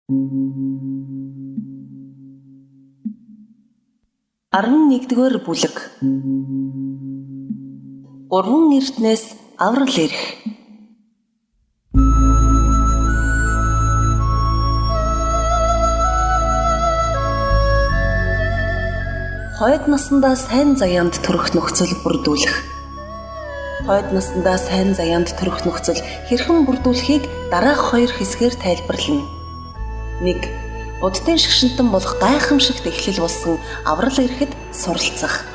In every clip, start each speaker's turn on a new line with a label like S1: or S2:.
S1: 11-р бүлэг. Гурван эрднээс аврал ирэх. Хойд насандаа сайн заяанд төрөх нөхцөл бүрдүүлэх. Хойд насандаа сайн заяанд төрөх нөхцөл хэрхэн бүрдүүлэхийг дараах хоёр хэсгээр тайлбарлана. 1. Буддын шашинтан болох гайхамшигт эхлэл болсон аврал ирэхэд суралцах.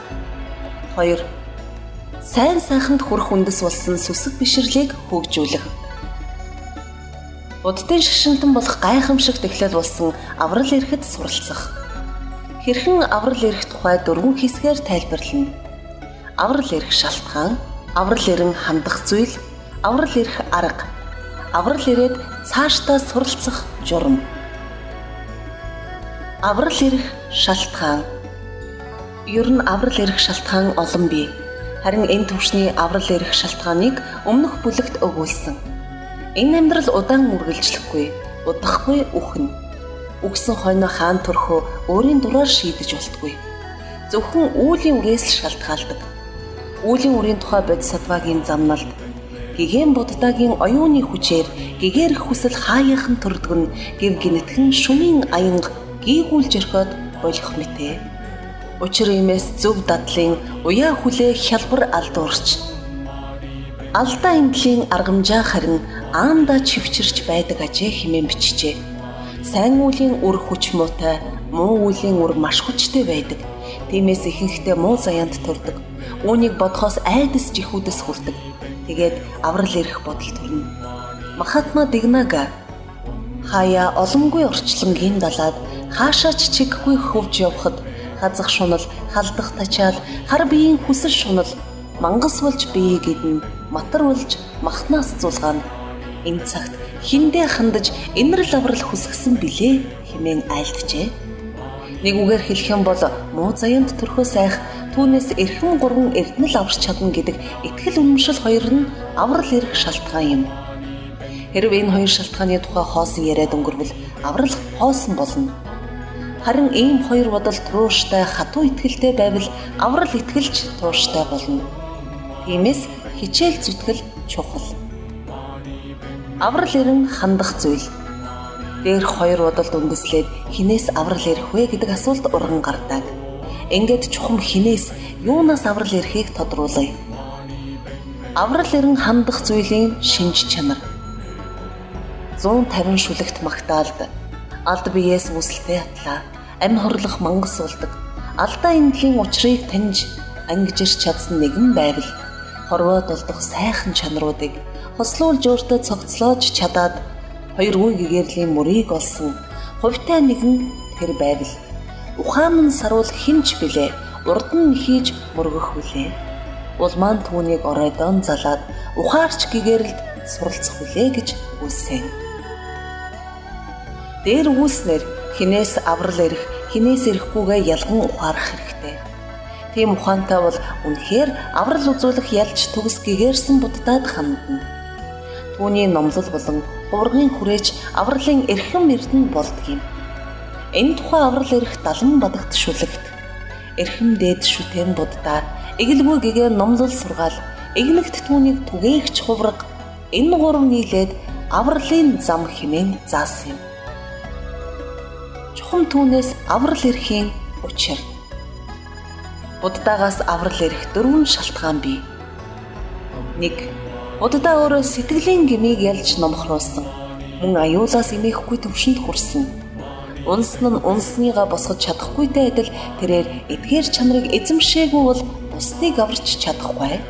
S1: 2. Сайн сайханд хүрэх үндэс болсон сүсэг бишрлийг хөгжүүлэх. Буддын шашинтан болох гайхамшигт эхлэл болсон аврал ирэхэд суралцах. Хэрхэн аврал ирэх тухай дөрвөн хэсгээр тайлбарлана. Аврал ирэх шалтгаан, аврал ирэн хандах зүйл, аврал ирэх арга, аврал ирээд цаашдаа суралцах журам. Аврал ирэх шалтгаан. Ер нь аврал ирэх шалтгаан олон бий. Харин энэ түвшний аврал ирэх шалтгааныг өмнөх бүлэгт өгүүлсэн. Энэ амьдрал удаан үргэлжлэхгүй, удахгүй үхнэ. Үгсэн хойноо хаан төрхөө өөрийн дураар шийдэж болтгүй. Зөвхөн үүлийн үрээс л шалтгаалдаг. Үүлийн үрийн тухай бодисатвагийн замналд гэгээн буддагийн оюуны хүчээр гэгэрх хүсэл хааяахан төрдөг нь гэв гинэтхэн шүмийн аянга гийгүүлж орхиод болох мэтэ. Учир иймээс зөв дадлын уяа хүлээ хялбар алдуурч алдаа эндлийн аргамжаа харин аандаа чивчэрч байдаг ажээ хэмээн бичжээ. Сайн үеийн үр хүч муутай, муу үеийн үр маш хүчтэй байдаг. Тиймээс ихэнхдээ муу заяанд төрдөг. Үүнийг бодхоос айдас жихүүдэс хүрдэг. Тэгээд аврал ирэх бодол төрнө. Махатма Дигнага хаяа олонгүй орчлонгийн далаад хаашаач чиггүй хөвж явхад хазах шунал, халдах тачаал, хар биеийн хүсэл шунал мангас болж бие гэдэн, матар болж махнаас зулгаана. Энэ цагт хиндээ хандаж инрэл аврал хүсгэсэн билээ хэмээн айлджээ. Нэг үгээр хэлэх юм бол муу заяанд төрхөөс айх, түүнээс эрхэм гурван эрдэнэл аварч чадна гэдэг итгэл үнэмшил хоёр нь аврал ирэх шалтгаан юм. Хэрв энэ хоёр шалтгааны тухай хоосон яриад өнгөрвөл аврал хоосон болно. Харин ийм хоёр бодол тууштай хатуу итгэлтэй байвал аврал итгэлч тууштай болно. Тиймээс хичээл зүтгэл чухал. Аврал ирэн хандах зүйл. Дээрх хоёр бодолд үндэслээд хинээс аврал ирэх вэ гэдэг асуулт урган гардаг. Ингээд чухам хинээс юунаас аврал ирэхийг тодруулъя. Аврал ирэн хандах зүйлийн шинж чанар. 150 шүлэгт магтаалд алд биеэс үүсэлтэй атлаа, амь хорлох мангас болдог. Алдаа эндлийн учрыг таньж ангижирч чадсан нэгэн байвал хорвоо дулдах сайхан чанаруудыг хослуулж өөртөө цогцлоож чадаад хоёр үе гэгэрлийн мөрийг олсон хувьтай нэгэн тэр байвал ухаан нь саруул хинч билээ, урд нь хийж мөргөх хүлээ. Улмаан түүнийг оройдон залаад ухаарч гэгэрэлд суралцах хүлээ гэж үлсэн. Дээр өгүүлснээр хинээс аврал ирэх, хинээс ирэхгүйгээ ялган ухаарах хэрэгтэй. Тийм ухаантай бол үнэхээр аврал үзүүлэх ялж төгс гэгэрсэн буддаад хандна. Түүний номлол болон хуврагын хүрээч авралын эрхэм эрдэнэ болдог юм. Энэ тухай аврал ирэх 70 бадагт шүлэгт эрхэм дээд шүтэн буддаа эгэлгүй гэгээ номлол сургаал эгнэгт түүнийг түгээгч хувраг энэ гурав нийлээд авралын зам хэмээн заасан юм. Чухам түүнээс аврал ирэхийн учир. Буддаагаас аврал ирэх дөрвөн шалтгаан бий. 1. Буддаа өөрөө сэтгэлийн гмийг ялж номхруулсан. Мөн аюулаас эмээхгүй төвшөнд хүрсэн. Унсан нь унсныгаа босгож чадахгүйтэй адил тэрээр эдгээр чанарыг эзэмшээгүй бол бусдыг аварч чадахгүй.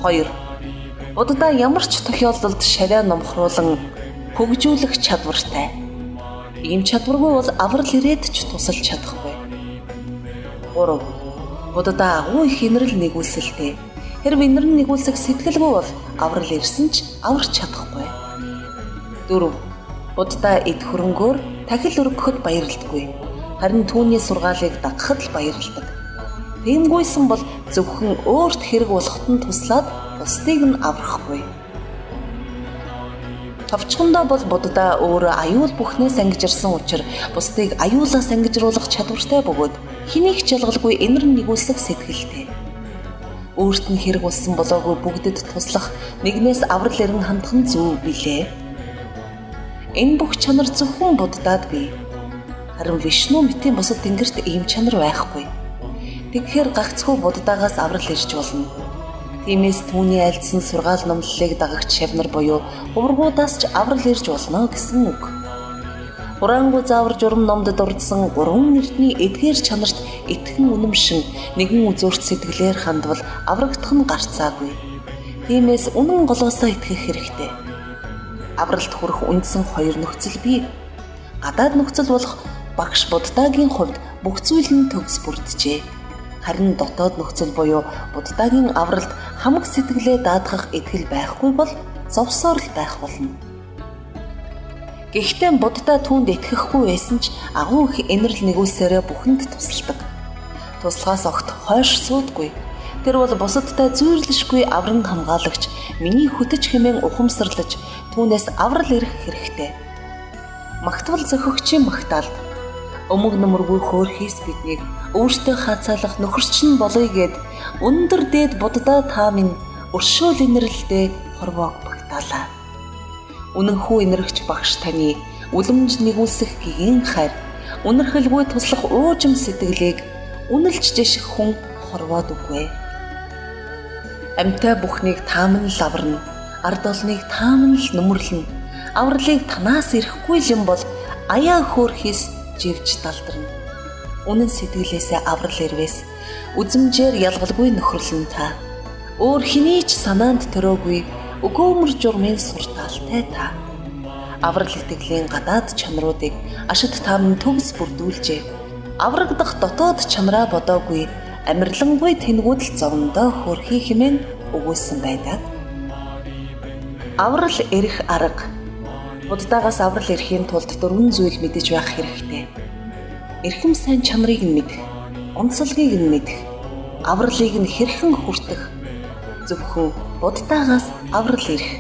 S1: 2. Буддаа ямар ч тохиолдолд шавиа номхруулан хөгжүүлэх чадвартай. Ийм чадваргүй бол аврал ирээд ч тусалж чадахгүй. 3. Буддаа агуу их инрэл нэгүүлсэлтэй. Хэрв инрэн нэгүүлсэх сэтгэлгүй бол аврал ирсэн ч аварч чадахгүй. 4. Буддаа эд хөрөнгөөр тахил өргөхөд баярлдаггүй. Харин түүний сургаалыг дагахад л баярладаг. Тиймгүйсэн бол зөвхөн өөрт хэрэг болоход нь туслаад бусдыг нь аврахгүй. Товчхондоо бол Будда өөрөө аюул бүхнээс ангижирсан учир бусдыг аюулаас ангижруулах чадвартай бөгөөд хэнийг ч ялгалгүй энэр нэгүүлсэх сэтгэлтэй. Өөрт нь хэрэг болсон болоогүй бүгдэд туслах нэгнээс аврал эрен хандах нь зөв билээ. Энэ бүх чанар зөвхөн Буддад бий. Харин Вишну мэтийн бусад тэнгэрт ийм чанар байхгүй. Тэгэхээр гагцхүү Буддагаас аврал ирж болно. Тиймээс түүний альдсан сургаал номлолыг дагагч шавнар буюу хуврагуудаас ч аврал ирж болно гэсэн үг. Хураангуй заавар журам номд дурдсан гурван эрдний эдгээр чанарт итгэн үнэмшин нэгэн үзүүрт сэтгэлээр хандвал аврагдах нь гарцаагүй. Тиймээс үнэн голоосоо итгэх хэрэгтэй. Авралт хүрэх үндсэн хоёр нөхцөл бий. Гадаад нөхцөл болох багш Буддагийн хувьд бүх зүйл нь төгс бүрджээ. Харин дотоод нөхцөл буюу Буддагийн авралд хамаг сэтгэлээ даатгах итгэл байхгүй бол зовсоор л байх болно. Гэхдээ Будда түүнд итгэхгүй байсан ч агуу их энэрл нэгүүлсээрээ бүхэнд тусалдаг. Туслахаас огт хойш суудгүй. Тэр бол бусадтай зүйрлэшгүй авран хамгаалагч миний хөтөч хэмээн ухамсарлаж түүнээс аврал ирэх хэрэгтэй. Магтвал зохигчийн магтаалд өмг нөмөргүй хөөрхийс биднийг өөртөө хаацаалах нөхөрч нь болъё гэд өндөр дээд Будда та минь өршөөл инэрлэлдээ хорвоог багтаалаа. Үнэнхүү энэрэгч багш таны үлэмж нэгүүлсэх гэгээн хайр, үнэрхэлгүй туслах уужим сэтгэлийг үнэлж жиших хүн хорвоод үгүй. Амьтай бүхнийг та минь л аварна, ард олныг та минь л нүмерлэнэ. Авралыг танаас ирэхгүй л юм бол аяа хөөрхийс живж далдарна. Үнэн сэтгэлээсээ аврал ирвэс үзмжээр ялгалгүй нөхөрлөн та. Өөр хэний ч санаанд төрөөгүй өгөөмөр журмын суртаалтай та. Аврал итгэлийн гадаад чанаруудыг ашид та минь төгс бүрдүүлжээ. Аврагдах дотоод чанараа бодоогүй амарлингуй тэнгүүд л зовондоо хөрхий хэмээн өгүүлсэн байдаг. Аврал эрэх арга. Буддагаас аврал ирэхийн тулд дөрвөн зүйл мэдэж байх хэрэгтэй. Эрхэм сайн чанарыг нь мэдэх, онцлогийг нь мэдэх, авралыг нь хэрхэн хүртэх, зөвхөн Буддагаас аврал ирэх.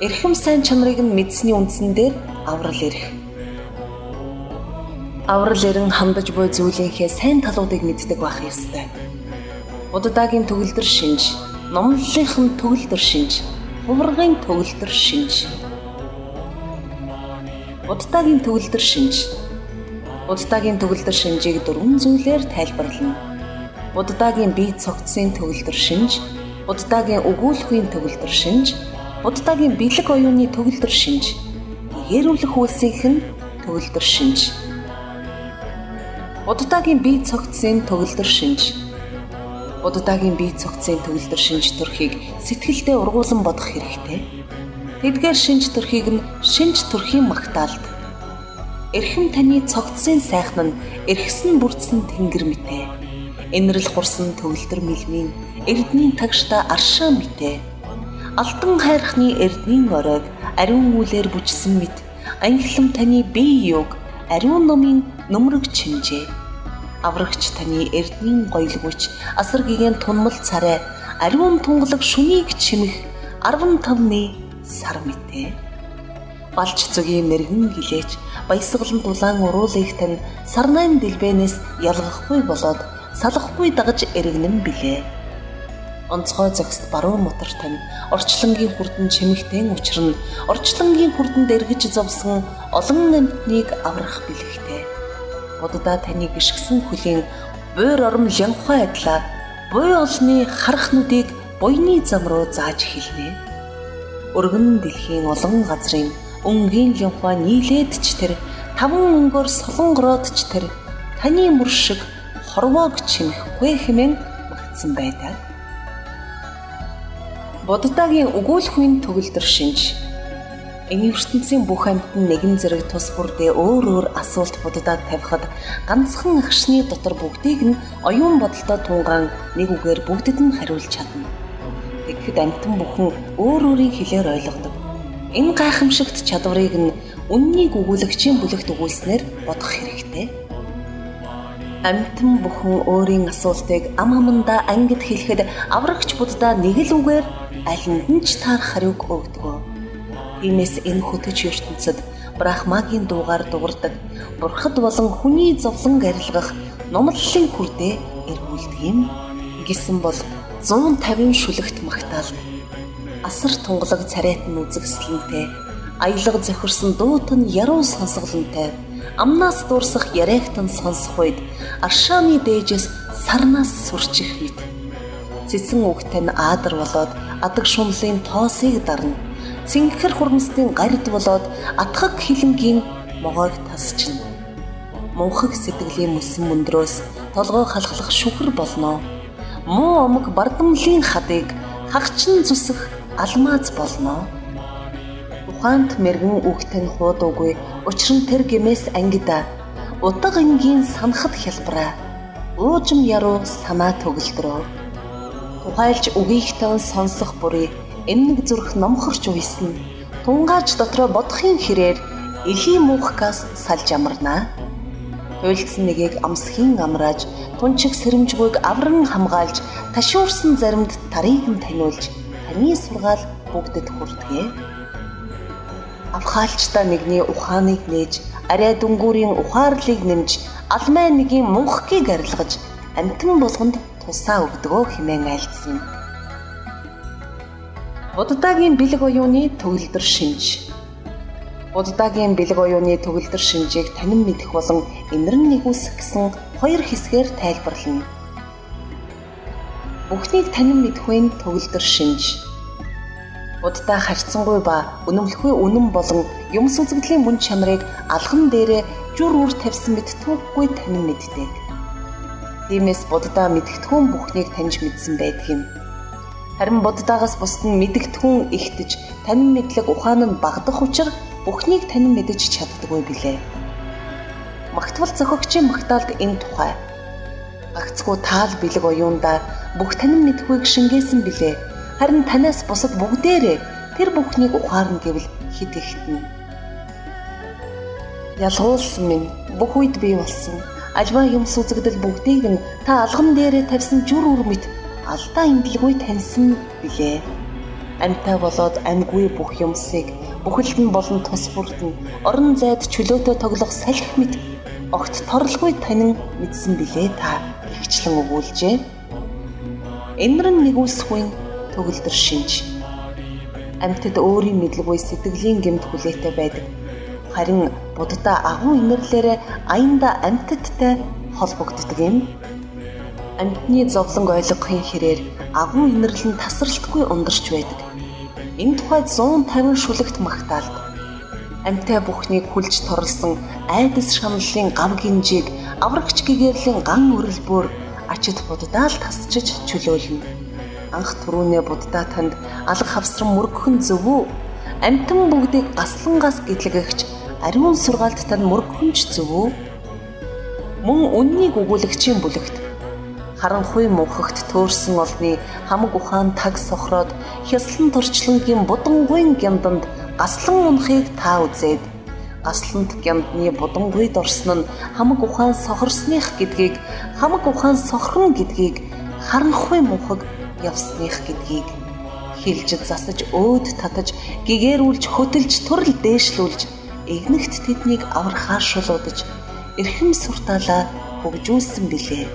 S1: Эрхэм сайн чанарыг нь мэдсэний үндсэн дээр аврал ирэх. Аврал ирэн хандаж буй зүйлийнхээ сайн талуудыг мэддэг байх ёстой. Буддагийн төгөлдөр шинж, номлолынх нь төгөлдөр шинж, хуврагын төгөлдөр шинж. Буддагийн төгөлдөр шинж. Буддагийн төгөлдөр шинжийг дөрвөн зүйлээр тайлбарлана. Буддагийн бие цогцсын төгөлдөр шинж, Буддагийн өгүүлэхүйн төгөлдөр шинж, Буддагийн бэлэг оюуны төгөлдөр шинж, гэрүүлэх үйлсийнх нь төгөлдөр шинж. Буддагийн бие цогцсын төгөлдөр шинж. Буддагийн бие цогцсын төгөлдөр шинж төрхийг сэтгэлдээ ургуулan бодох хэрэгтэй. Тэдгээр шинж төрхийг нь шинж төрхийн магтаалд. Эрхэм таны цогцсын сайхан нь эргэсэн бүрдсэн тэнгэр мэтэ. Энэрл хурсан төгөлдөр мэлмийн эрдний тагштай аршаан мэтэ. Алтан хайрхны эрдний оройг ариун үлээр бүжсэн мэт анхлам таны бие юг ариун номын нөмрөг чимжээ. Аврагч таны эрдний гоёлгүйч асар гэгээн тунмал царай ариун тунгалаг шүнийг чимэх 15-ны сар мэтэ. Балч зүгийн мэрэгэн гэлээч баясгалан дулаан уруулыг тань сарнайн дэлбэнээс ялгахгүй болоод салахгүй дагаж эргэнэн билээ. Онцгой зохист баруун мотор тань орчлонгийн хүрдэн чимэгтэн учирна. Орчлонгийн хүрдэнд эргэж зовсон олон амьтныг аврах бэлэгтэй. Будда таны гიშгсэн хөлийн буур ором лянхай адилаар буй олны харах нүдийг буйны зам руу зааж хэлнэ. Өргөн дэлхийн олон газрын өнгийн лянхай нийлээд ч тэр таван өнгөөр солонгороод ч тэр таны мөр шиг хорвоог чимэхгүй хэмээн магтсан байдаг. Буддагийн өгүүлэхүйн төгөлдөр шинж. Энэ ертөнцийн бүх амьтан нэгэн зэрэг тус бүрдээ өөр өөр асуулт Буддад тавихад ганцхан агшны дотор бүгдийг нь оюун бодолтой тунгаан нэг үгээр бүгдэд нь хариулж чадна. Тэгэхэд амьтан бүхэн өөр өөрийн хэлээр ойлгодог. Энэ гайхамшигт чадварыг нь үннийг өгүүлэгчийн бүлэгт өгүүлснээр бодох хэрэгтэй. Амьтан бүхэн өөрийн асуултыг ам амандаа ангид хэлэхэд аврагч Буддаа нэг л үгээр алинд нь ч таарах хариуг өгдөг. Тиймээс энэ хөтөч ертөнцид Брахмагийн дуугаар дуурдаг бурхад болон хүний зовлон арилгах номлолын хүрдээ эргүүлдэг юм гэсэн бол 150 шүлэгт магтаалд асар тунгалаг царайт нь үзэгсэлэнтэй, аялга зохирсон дуут нь яруу сонсголонтой, амнаас дуурсах яриагт нь сонсох үед аршааны дээжээс сарнаас сүрчих мэт. Цэцэн үгтэй нь аадар болоод адаг шунлын тоосыг дарна. Цэнгэр хурмстын гарид болоод атхаг хилэнгийн могойг тасчна. Мунхаг сэтгэлийн мөсөн мөндрөөс толгой халахлах шүхэр болно. Муу омог бардамлын хадыг хагчин зүсэх алмаз болно. Ухаант мэрэгэн үгтэй нь хуудуугүй, учир нь тэр гэмээс ангидаа утга энгийн санахад хялбараа уужим яруу санаа төгөлдрөө. Тухайлж үгийгтэн сонсох бүрий энэг зүрх номхорч уйсна. Тунгааж дотроо бодохын хэрээр элийн муухгаас салж амарнаа. Туйлдсан нэгийг амсхийн амрааж, тунчиг сэрэмжгүйг авран хамгаалж, ташуурсан заримд тарыг нь таниулж, таны сургаал бүгдэд хүрдэгэ. Авхаалчдаа нэгний ухааныг нээж, арай дүнгүүрийн ухаарлыг нэмж, алмай нэгийн мунхгийг арилгаж, амьтан болгонд тусаа өгдөгөө хэмээн айлдсан юм. Буддагийн бэлэг оюуны төгөлдөр шинж. Буддагийн бэлэг оюуны төгөлдөр шинжийг танин мэдэх болон энэрэн нэгүсэх гэсэн хоёр хэсгээр тайлбарлана. Бүхнийг танин мэдэх нь төгөлдөр шинж. Буддаа харьцангуй ба үнэмлэхүй үнэн болон юмс үзэгдлийн мөн чанарыг алган дээрээ жүр үр тавьсан мэт түүхгүй танин мэддэг. Тиймээс Буддаа мэдгэдэгхүүн бүхнийг таньж мэдсэн байдаг юм. Харин Буддаагаас бусад нь мэдгэдэгхүүн ихтэж танин мэдлэг ухаан нь багадах учир бүхнийг танин мэдэж чаддаггүй билээ. Магтвал зохиогчийн магтаалд энэ тухай гагцхүү таал бэлэг оюундаа бүх танин мэдхүйг шингээсэн билээ. Харин танаас бусад бүгдээрээ тэр бүхнийг ухаарна гэвэл хэд ихтэнэ. Ялгуулсан минь бүх үед бий болсон альва юмс үзэгдэл бүгдийг нь та алган дээрээ тавьсан жүр үр мэт алдаа эмдэлгүй таньсан билээ. Амьтай болоод амьгүй бүх юмсыг бүхэлд нь болон тус бүрт нь орон зайд чөлөөтэй тоглох салхи мэт огт торлгүй танин мэдсэн билээ та гэгчлэн өгүүлжээ. Энэрэн нэгүсэхүйн төгөлдөр шинж. Амьтад өөрийн мэдлгүй сэтгэлийн гэмт хүлээтэй байдаг. Харин Буддаа агуу инэрлээрээ аяндаа амьтадтай холбогддог юм. Амьтны зовлонг ойлгохын хэрээр агуу инэрл нь тасралтгүй ундарч байдаг. Энэ тухай 150 шүлэгт магтаалд амьтай бүхнийг хүлж торлсон айдас шаналлын гав гинжийг аврагч гэгэрлийн ган өрөлбөөр ачид Буддаа л тасчиж чөлөөлнө. Анх түрүүнээ Буддаа танд алга хавсран мөргөх нь зөв үү? Амьтан бүгдийг гаслангаас гэтлэгч ариун сургаалт танд мөргөх нь ч зөв үү? Мөн үннийг өгүүлэгчийн бүлэгт харанхуй мунхагт төөрсөн олны хамаг ухаан таг сохроод хяслан турчлангийн будангуйн гямданд гаслан унахыг та үзээд гаслант гямдны будангуйд орсон нь хамаг ухаан сохорсных гэдгийг, хамаг ухаан сохорно гэдгийг, харанхуй мунхаг явсных гэдгийг хэлж засаж өөд татаж гэгэрүүлж хөтөлж төрөл дээшлүүлж эгнэгт тэднийг аврахаар шулуудаж эрхэм суртаалаа хөгжүүлсэн билээ.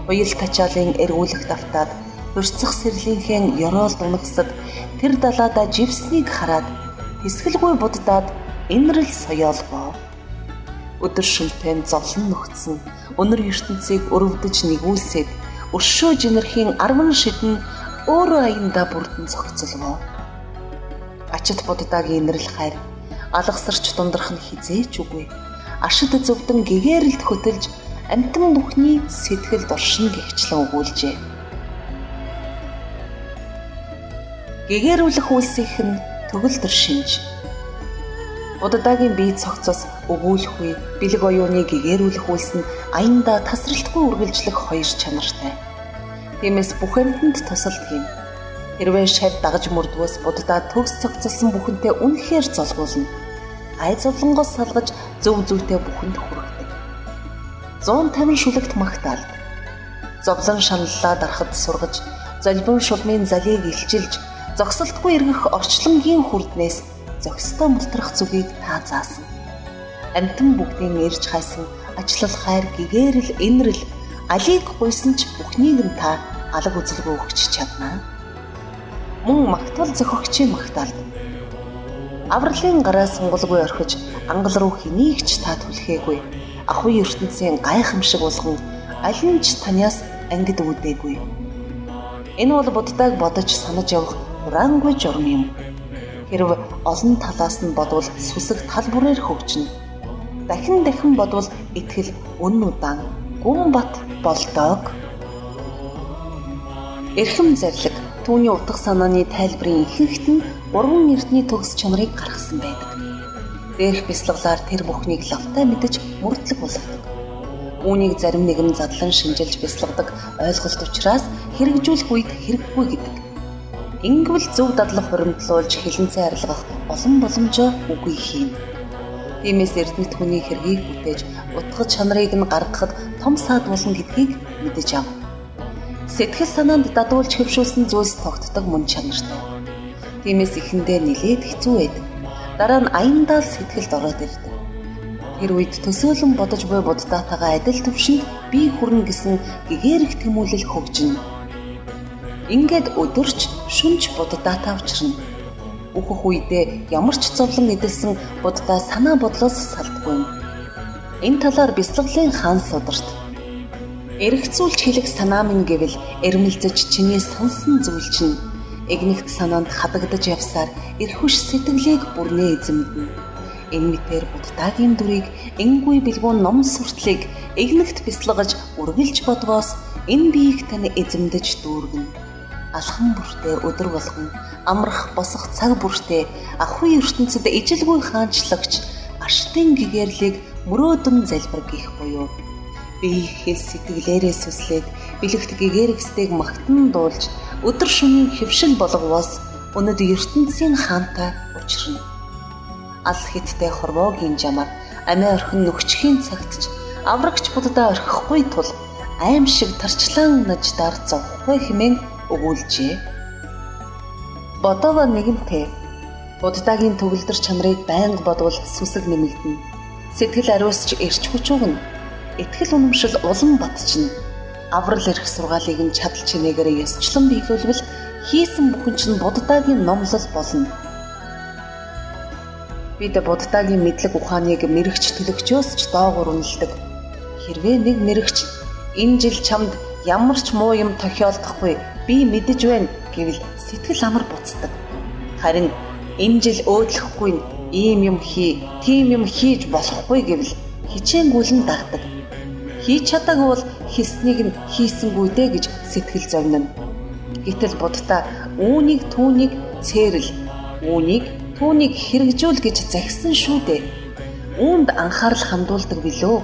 S1: Уял тачаалын эргүүлэх давтаад хурцах сэрлийнхээ ёроолд унагсад тэр далаадаа живснийг хараад тэсгэлгүй буддаад энэрэл соёолгоо. Өдөр шөнөтэй зовлон нөхцөн өнөр ертөнцийг өрөвдөж нэгүүлсэд өршөө жинэрхийн 10 шидэн өөрөө аяндаа бүрдэн зохицолгоо. Ачит буддаагийн энэрэл хайр алгасарч дундрах нь хизээч үгүй. Ашид зөвдөн гэгэрэлд хөтөлж амьтан бүхний сэтгэлд оршино гэгчлэн өгүүлжээ. Гэгэрүүлэх үйлсийнх нь төгөлдөр шинж. Буддаагийн бие цогцос өгүүлэхгүй бэлэг оюуны гэгэрүүлэх үйлс нь аяндаа тасралтгүй үргэлжлэх хоёр чанартай. Тиймээс бүх амьтанд тусалдаг юм. Хэрвээ шав дагаж мөрдгөөс Буддаа төгс цогцолсон бүхэнтэй үнэхээр золгуулна. Ай зовлонгоос салгаж зөв зүйтэй бүхэнд хүргэдэг. 150 шүлэгт магтаалд. Зовлон шаналлаа дарахад сургаж, золбон шулмын залийг илчилж, зогсолтгүй эргэх орчлонгийн хүрднээс зохистой мултрах зүгийг та заасан. Амьтан бүгдийн эрж хайсан ачлал хайр гэгээрэл энэрл алийг гуйсан ч бүхнийг нь та алаг үзэлгүй өгч чадна. Мөн магтвал зохиогчийн магтаалд. Авралын гараа сунгалгүй орхиж ангал руу хэнийг ч та түлхээгүй. Ахуй ертөнцийн гайхамшиг болгон аль нь ч таньяас ангид үүдээгүй. Энэ бол Буддааг бодож санаж явах хураангүй журам юм. Хэрв олон талаас нь бодвол сүсэг тал бүрээр хөгжинэ. Дахин дахин бодвол итгэл үнэн удаан гүн бат болдог. Эрхэм зарлиг түүний утга санааны тайлбарын ихэнхт нь гурван эрдний төгс чанарыг гаргасан байдаг. Дээрх бясалгалаар тэр бүхнийг лавтай мэдэж мөрдлөг болгодог. Үүнийг зарим нэгэн задлан шинжилж бясалгадаг ойлголт учраас хэрэгжүүлэх үед хэрэггүй гэдэг. Ингэвэл зөв дадлаг хуримтлуулж хилэнцээ арилгах олон боломжоо үгүй хийнэ. Тиймээс эрдэнэт хүний хэргийг бүтээж утга чанарыг нь гаргахад том саад болно гэдгийг мэдэж ав. Сэтгэл санаанд дадуулж хэвшүүлсэн зүйлс тогтдог мөн чанартай. Тиймээс эхэндээ нилээд хэцүү байдаг. Дараа нь аяндаа л сэтгэлд ороод ирдэг. Тэр үед төсөөлөн бодож буй буддаатайгаа адил түвшинд бие хүрнэ гэсэн гэгээрэх тэмүүлэл хөгжинэ. Ингээд өдөрч шүнж буддаатай учрна. Үхэх үедээ ямар ч зовлон эдэлсэн буддаа санаа бодлоос салдаггүй юм. Энэ талаар бясалгалын хаан сударт эргцүүлж хэлэх санаа минь гэвэл эрмэлзэж чиний сонсон зүйл чинь эгнэгт санаанд хадагдаж явсаар эрхүш сэтгэлийг бүрнээ эзэмдэнэ. Энэ мэтээр буддаагийн дүрийг энгүй бэлгүүн ном суртлыг эгнэгт бясалгаж үргэлж бодвоос энэ биеийг тань эзэмдэж дүүргэнэ. Алхам бүртээ өдөр болгон амрах босох цаг бүртээ ахуй ертөнцид ижилгүй хаанчлагч арштын гэгэрлийг мөрөөдөн залбир гих буюу биеийнхээ сэтгэлээрээ сүслээд бэлэгт гэгэрэгсдийг магтан дуулж өдөр шөнийн хөвшил болговоос өнөд ертөнцийн хаантай учрна. Алс хиттэй хорвоогийн жамаар амиа орхин нөхчхийн цагт ч аврагч буддаа орхихгүй тул аим шиг тарчлаан наждаар зовхгүй хэмээн өгүүлжээ. Бодова нэгэнтээ буддаагийн төгөлдөр чанарыг байнга бодвол сүсэг нэмэгдэнэ. Сэтгэл ариусч эрч хүч өгнө. Итгэл үнэмшил улам батчна. Аврал эрх сургаалыг нь чадал чинээгээр ёсчлон биелүүлбэл хийсэн бүхэн чинь буддаагийн номлол болно. Бид буддаагийн мэдлэг ухааныг мэрэгч төлөгчөөс ч доогуур үнэлдэг. Хэрвээ нэг мэрэгч энэ жил чамд ямар ч муу юм тохиолдохгүй би мэдэж байна гэвэл сэтгэл амар буцдаг. Харин энэ жил өөдлөхгүй нь ийм юм хий, тийм юм хийж болохгүй гэвэл хичээнгүйлэн дагдаг. Хийж чадаагүй бол хийснийг нь хийсэнгүй дээ гэж сэтгэл зовнино. Гэтэл буддаа үүнийг түүнийг цээрэл, үүнийг түүнийг хэрэгжүүл гэж захисан шүү дээ. Үүнд анхаарал хандуулдаг билүү?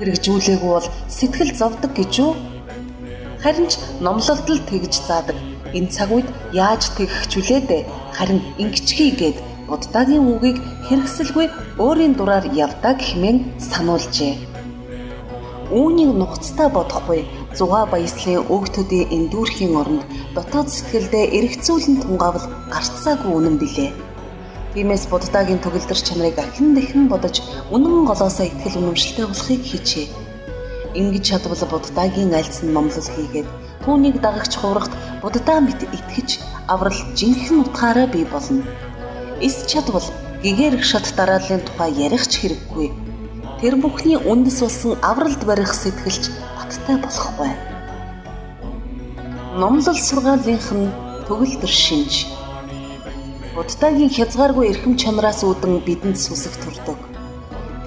S1: Хэрэгжүүлээгүй бол сэтгэл зовдөг гэж үү? Харин ч номлолд л тэгж заадаг. Энэ цаг үед яаж тэгэх ч үлээ дээ. Харин ингэчхий гээд буддаагийн үгийг хэрэгсэлгүй өөрийн дураар явдаа хэмээн сануулжээ. Үүнийг нухацтай бодохгүй зугаа баяслалын өг төдий эндүүрхийн оронд дотоод сэтгэлдээ эргцүүлэн тунгаавал гарцаагүй үнэн билээ. Тиймээс буддаагийн төгөлдөр чанарыг ахин дахин бодож үнэн голоосоо итгэл үнэмшилтэй болохыг хичээ. Ингэж чадвал буддаагийн альцсан номлол хийгээд түүнийг дагагч хуврагт буддаа мэт итгэж аврал жинхэнэ утгаараа бий болно. Эс чадвал гэгэрх шат дарааллын тухай ярих ч хэрэггүй. Тэр бүхний үндэс болсон авралд барих сэтгэлч баттай болохгүй. Номлол сургаалынх нь төгөлдөр шинж. Буддаагийн хязгааргүй эрхэм чанараас үүдэн бидэнд сүсэг төрдөг.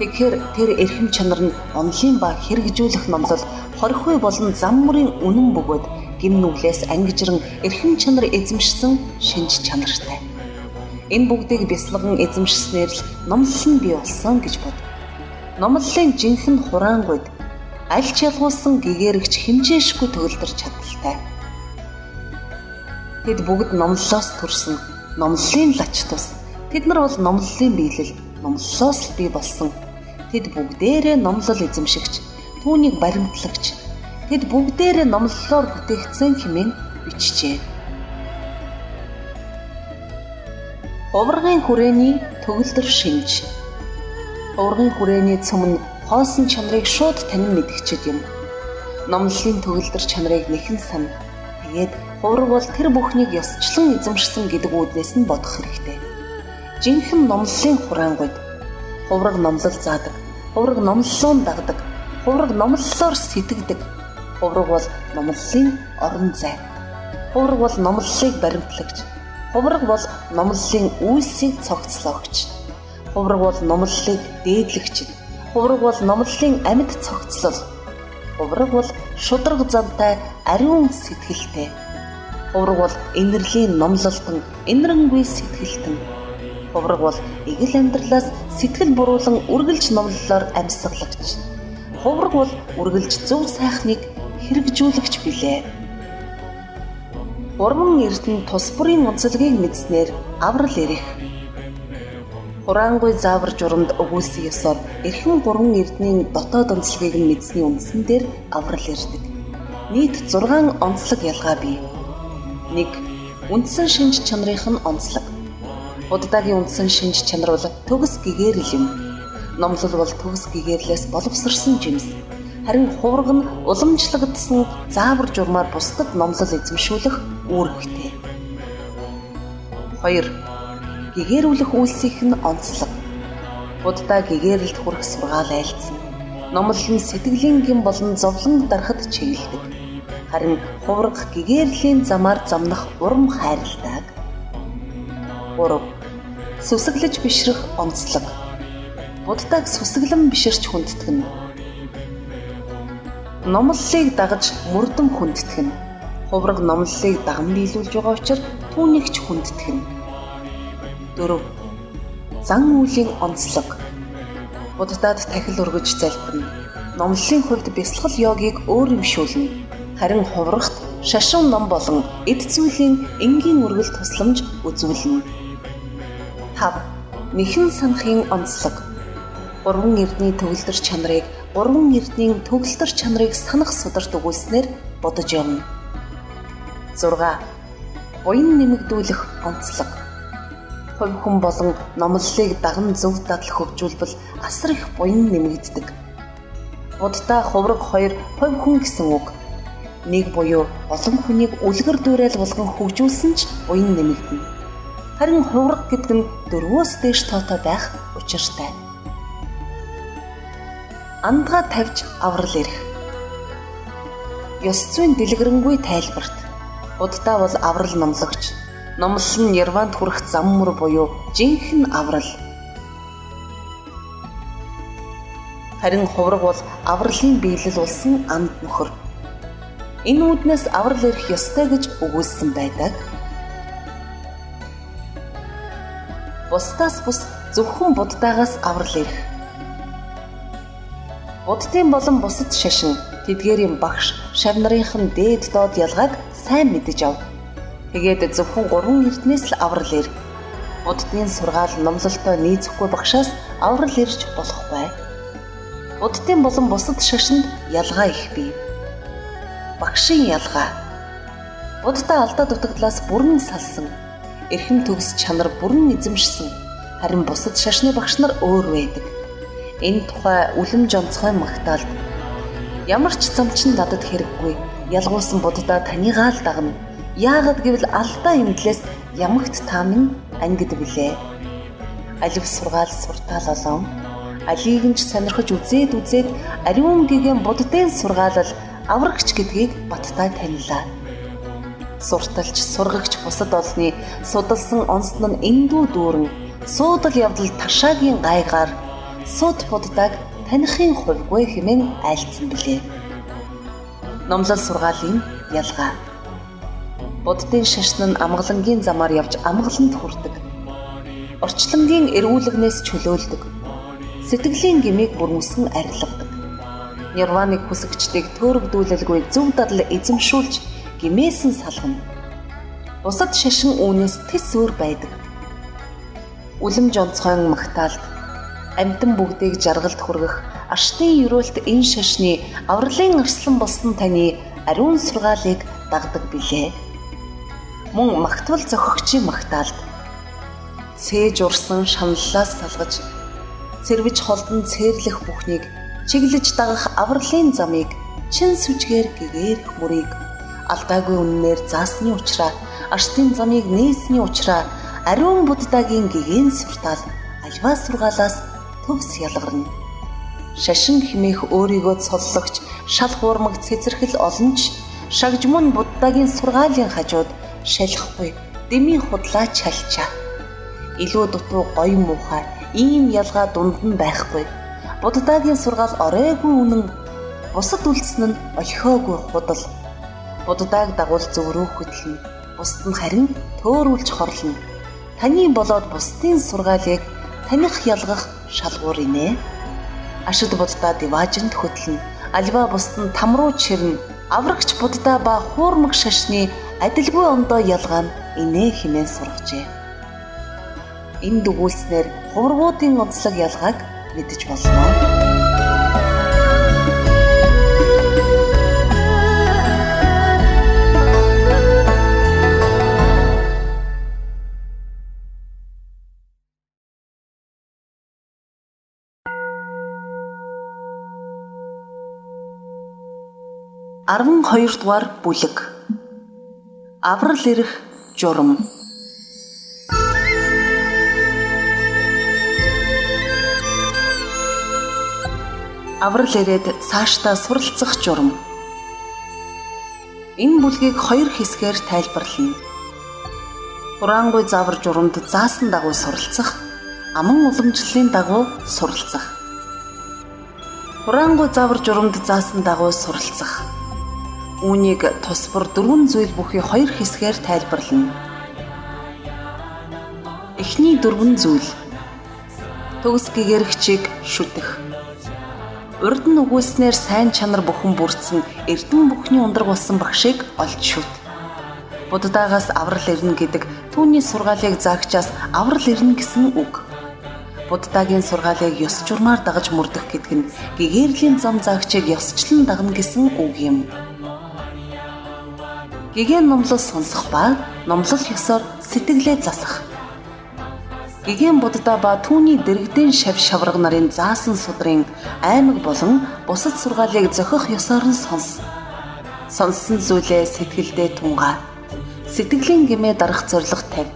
S1: Тэгэхээр тэр эрхэм чанар нь онолын ба хэрэгжүүлэх номлол хорхой болон зам мөрийн үнэн бөгөөд гим нүглээс ангижран эрхэм чанар эзэмшсэн шинж чанартай. Энэ бүгдийг бясалган эзэмшснээр л номлол нь бий болсон гэж бод. Номлолын жинхэнэ хураангуйд аль ч ялгуулсан гэгэрэгч хэмжээшгүй төгөлдөр чадaltaй. Тэд бүгд номлолоос төрсөн, номлолын лач тус. Тэд нар бол номлолын биелэл, номлолоос л бий болсон. Тэд бүгдээрээ номлол эзэмшигч. түүнийг баримтлагч. Тэд бүгдээрээ номлолоор бүтээгдсэн хэмээн бичжээ. Хуврагын хүрээний төгөлдөр шинж. Хуврагын хүрээний цөм нь хоосон чанарыг шууд танин мэдгчэд юм. Номлолын төгөлдөр чанарыг нэхэн сан. Тэгээд хувраг бол тэр бүхнийг ёсчлон эзэмшсэн гэдэг үүднээс нь бодох хэрэгтэй. Жинхэнэ номлолын хураангуйд хувраг номлол заадаг, хувраг номлолоо дагдаг, хувраг номлолоор сэтгэдэг. Хувраг бол номлолын орон зай. Хувраг бол номлолыг баримтлагч. Хувраг бол номлолын үйлсийг цогцлоогч. Хувраг бол номлолыг дээдлэгч. Хувраг бол номлолын амьд цогцлол. Хувраг бол шударга зантай ариун сэтгэлтэй. Хувраг бол инэрлийн номлолтон, инэрэнгүй сэтгэлтэн. Хувраг бол эгэл амьдралаас сэтгэл буруулан үргэлж номлолоор амьсгалагч. Хувраг бол үргэлж зөв сайхныг хэрэгжүүлэгч билээ. Гурван эрдэнэ тус бүрийн онцлогийг мэдснээр аврал ирэх. Хураангуй заавар журамд өгүүлсэн ёсоор эрхэм гурван эрдэнийн дотоод онцлогийг нь мэдсэний үндсэн дээр аврал ирдэг. Нийт 6 онцлог ялгаа бий. 1. Үндсэн шинж чанарын нь онцлог. Буддагийн үндсэн шинж чанар бол төгс гэгээрэл юм. Номлол бол төгс гэгээрлээс боловсрсон жимс. Харин хувраг нь уламжлагдсан заавар журмаар бусдад номлол эзэмшүүлэх үүрэгтэй. 2. Гэгээрүүлэх үйлсийнх нь онцлог. Будда гэгээрэлд хүрэх сургаал айлдсан. Номлол нь сэтгэлийн гэм болон зовлон дарахад чиглэдэг. Харин хувраг гэгээрлийн замаар замнах урам хайрладаг. 3. Сүсэглэж бишрэх онцлог. Буддаг сүсэглэн биширч хүндэтгэнэ. Номлолыг дагаж мөрдөн хүндэтгэнэ. Хувраг номлолыг даган биелүүлж байгаа учраас түүнийг ч хүндэтгэнэ. 4. Зан үйлийн онцлог. Буддад тахил өргөж залбирна. Номлолын хувьд бясалгал йогийг өөрөмшүүлнэ. Харин хуврагт шашин ном болон эд зүйлийн энгийн үргэлт тусламж үзүүлнэ. 5. Нэхэн санахын онцлог. Гурван эрдний төгөлдөр чанарыг гурван эрдний төгөлдөр чанарыг санах сударт өгүүлснээр бодож явна. 6. Буян нэмэгдүүлэх онцлог. Хувь хүн болон номлолыг даган зөв дадал хөгжүүлбэл асар их буян нэмэгддэг. Буддаа хувраг хоёр хувь хүн гэсэн үг. Нэг буюу олон хүнийг үлгэр дуурайл болгон хөгжүүлсэн ч буян нэмэгдэнэ. Харин хувраг гэдэг нь 4-өөс дээш тоотой байх учиртай. Андгаа тавьж аврал ирэх. Ёс зүйн дэлгэрэнгүй тайлбарт Буддаа бол аврал номлогч. Номлол нь нирванд хүрэх зам мөр буюу жинхэнэ аврал. Харин хувраг бол авралын биелэл болсон анд нөхөр. Энэ үүднээс аврал ирэх ёстой гэж өгүүлсэн байдаг. Бусдаас бус зөвхөн Буддаагаас аврал ирэх. Буддын болон бусад шашин тэдгээрийн багш шав нарынх нь дээд доод ялгааг сайн мэдэж ав. Тэгээд зөвхөн гурван эрдэнээс л аврал ир. Буддын сургаал номлолтой нийцэхгүй багшаас аврал ирж болохгүй. Буддын болон бусад шашинд ялгаа их бий. Багшийн ялгаа. Буддаа алдаа дутагдлаас бүрэн салсан. Эрхэм төгс чанар бүрэн эзэмшсэн. Харин бусад шашны багш нар өөр байдаг. Энэ тухай үлэмж онцгой магтаалд. Ямар ч замчин надад хэрэггүй. Ялгуусан Буддаа таныгаа л дагна. Яагаад гэвэл алдаа эмдлээс ямагт та минь ангид билээ. Алив сургаал суртаал олон. Алийг нь ч сонирхож үзээд үзээд ариун гэгээн Буддын сургаалал аврагч гэдгийг баттай танилаа. Сурталч, сургагч бусад олны судалсан онцлон нь эндүү дүүрэн суудал явдал ташаагийн гайгаар сууд Буддаг таныхын хувьгүй хэмээн айлцсан билээ. Номлол сургаалын ялгаа. Буддын шашин нь амгалангийн замаар явж амгаланд хүрдэг. Орчлонгийн эргүүлэгнээс чөлөөлдөг. Сэтгэлийн гмийг бүрмөсөн арилгадаг. Нирваныг хүсэгчдийг төөрөгдүүлэлгүй зөв дадал эзэмшүүлж гмээс нь салгана. Бусад шашин үүнээс тэс өөр байдаг. Үлэмж онцгойн магтаалд. Амьтан бүгдийг жаргалд хүргэх арштын ерөөлт энэ шашны авралын арслан болсон таны ариун сургаалыг дагдаг билээ. Мөн магтвал зохигчийн магтаалд цээж урсан шаналлаас салгаж цэрвэж холдон цээрлэх бүхнийг чиглэж дагах авралын замыг чин сүжгээр гэгээрэх мөрийг алдаагүй үннээр заасны учраа арштын замыг нээсний учраа ариун буддагийн гэгээн суртаал альва сургаалаас төгс ялгарна. Шашин хэмээх өөрийгөө цоллогч шал хуурмаг цэцэрхэл олон ч шагжмун буддагийн сургаалын хажууд шалихгүй дэмий худлаа чалчаа. Илүү дутуу гоё муухай ийм ялгаа дунд нь байхгүй. Буддагийн сургаал оройгүй үнэн, бусад үлдсэн нь олхиогүй худал. Буддааг дагуул зөв рүү хөтлөнө. Бусд нь харин төөрүүлж хорлоно. Таны болоод бусдын сургаалыг таних ялгах шалгуур инэ. Ашид буддаа диваажинд хөтлөнө. Альва бусд нь там руу чирнэ. Аврагч буддаа ба хуурмаг шашны адилгүй ондоо ялгаа нь инээ хэмээн сургажээ. Энэ дүгүүлснээр хуврагуудын онцлог ялгааг мэдэж болно. Арван хоёрдугаар бүлэг. Аврал ирэх журам. Аврал ирээд цаашдаа суралцах журам. Энэ бүлгийг хоёр хэсгээр тайлбарлана. Хураангуй заавар журамд заасан дагуу суралцах, аман уламжлалын дагуу суралцах. Хураангуй заавар журамд заасан дагуу суралцах. Үүнийг тус бүр дөрвөн зүйл бүхий хоёр хэсгээр тайлбарлана. Эхний дөрвөн зүйл. Төгс гэгэрэгчийг шүтэх. Урд нь өгүүлснээр сайн чанар бүхэн бүрдсэн эрдэм бүхний ундраг болсон багшийг олж шүт. Буддаагаас аврал ирнэ гэдэг түүний сургаалыг заагчаас аврал ирнэ гэсэн үг. Буддагийн сургаалыг ёс журмаар дагаж мөрдөх гэдэг нь гэгэрлийн зам заагчийг ёсчлон дагна гэсэн үг юм. Гэгээн номлол сонсох ба номлол ёсоор сэтгэлээ засах. Гэгээн буддаа ба түүний дэргэдэн шав шавраг нарын заасан судрын аймаг болон бусад сургаалыг зохих ёсоор нь сонс. Сонссон зүйлээ сэтгэлдээ тунгаа. Сэтгэлийн гэмээ дарах зорилго тавь.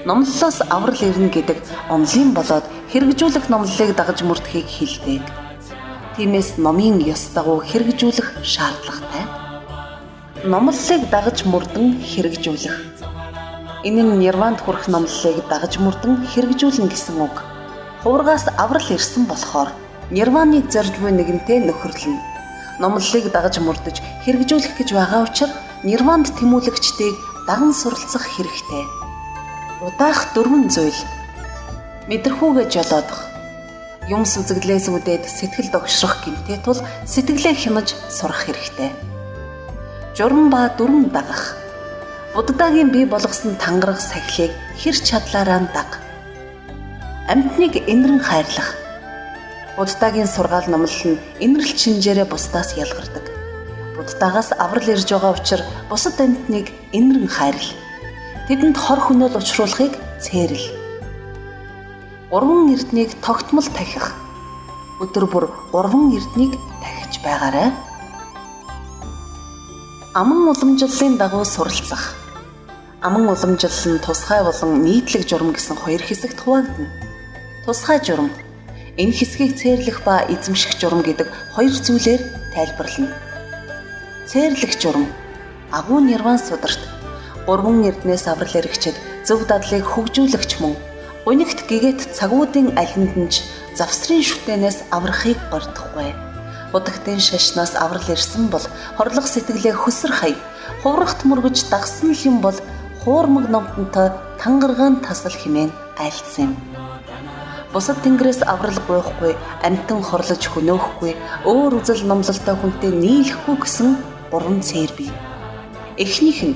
S1: Номлолоос аврал ирнэ гэдэг онолын болоод хэрэгжүүлэх номлолыг дагаж мөрдөхийг хэлдэг. Тиймээс номын ёс дагуу хэрэгжүүлэх шаардлагатай. Номлолыг дагаж мөрдөн хэрэгжүүлэх. Энэ нь нирванд хүрэх номлолыг дагаж мөрдөн хэрэгжүүлнэ гэсэн үг. Хуврагаас аврал ирсэн болохоор нирваныг зорж буй нэгэнтээ нөхөрлөнө. Номлолыг дагаж мөрдөж хэрэгжүүлэх гэж байгаа учир нирванд тэмүүлэгчдийг даган суралцах хэрэгтэй. Удаах дөрвөн зүйл. Мэдрэхүүгээ жолоодох. Юм сүзэглээс үүдээд сэтгэл догшрох гэмтэй тул сэтгэлээ хянаж сурах хэрэгтэй. Журам ба дүрм дагах. Буддагийн бий болгосон тангараг сахилыг хэр чадлаараа даг. Амьтныг энэрэн хайрлах. Буддагийн сургаал номлол нь энэрэл шинжээрээ бусдаас ялгардаг. Буддаагаас аврал ирж байгаа учир бусад амьтныг энэрэн хайрл. Тэдэнд хор хөнөөл учруулахыг цээрэл. Гурван эрднийг тогтмол тахих. Өдөр бүр гурван эрднийг тахиж байгаарай. Аман уламжлалын дагуу суралцах. Аман уламжлал нь тусгай болон нийтлэг журам гэсэн хоёр хэсэгт хуваагдана. Тусгай журам. Энэ хэсгийг цээрлэх ба эзэмших журам гэдэг хоёр зүйлээр тайлбарлана. Цээрлэх журам. Агуу нирван сударт гурван эрднээс аврал эргэчэд зөв дадлыг хөгжүүлэгч мөн гунигт гэгэт цагуудын алинд нь ч завсрын шүтээнээс аврахыг гордохгүй. Худагтын шашнаас аврал ирсэн бол хорлох сэтгэлээ хөсөр хай, хуврагт мөргөж дагсан л юм бол хуурмаг номтонтой тангаргаан тасал хэмээн айлдсан юм. Бусад тэнгэрээс аврал гуйхгүй, амьтан хорлож хөнөөхгүй, өөр үзэл номлолтой хүнтэй нийлэхгүй гэсэн гурван цээр бий. Эхнийх нь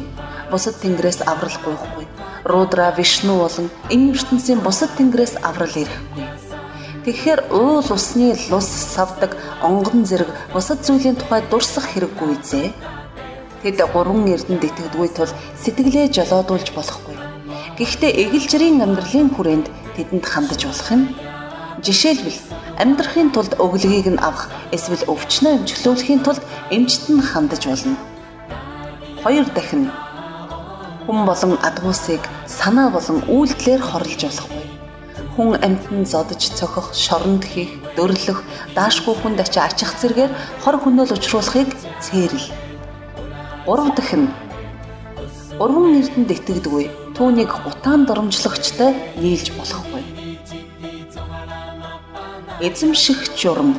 S1: бусад тэнгэрээс аврал гуйхгүй. Рудра, Вишну болон энэ ертөнцийн бусад тэнгэрээс аврал ирэхгүй. Тэгэхээр уул усны лус савдаг онгон зэрэг бусад зүйлийн тухай дурсах хэрэггүй зээ. Тэд гурван эрдэнд итгэдэггүй тул сэтгэлээ жолоодуулж болохгүй. Гэхдээ эгэл жирийн амьдралын хүрээнд тэдэнд хандаж болох юм. Жишээлбэл амьдрахын тулд өглөгийг нь авах эсвэл өвчнөө эмчилүүлэхийн тулд эмчт нь хандаж болно. Хоёр дахин хүн болон адгуусыг санаа болон үйлдэлээр хорлож болохгүй. Хүн амьтан зодож цохих, шоронд хийх, дөрлөх, даашгүй хүнд ачаа ачих зэргээр хор хөнөөл учруулахыг цээрэл. Гурав дахь нь гурван эрдэнд итгэдэггүй. Түүнийг гутаан доромжлогчтой нийлж болохгүй. Эзэмших журам.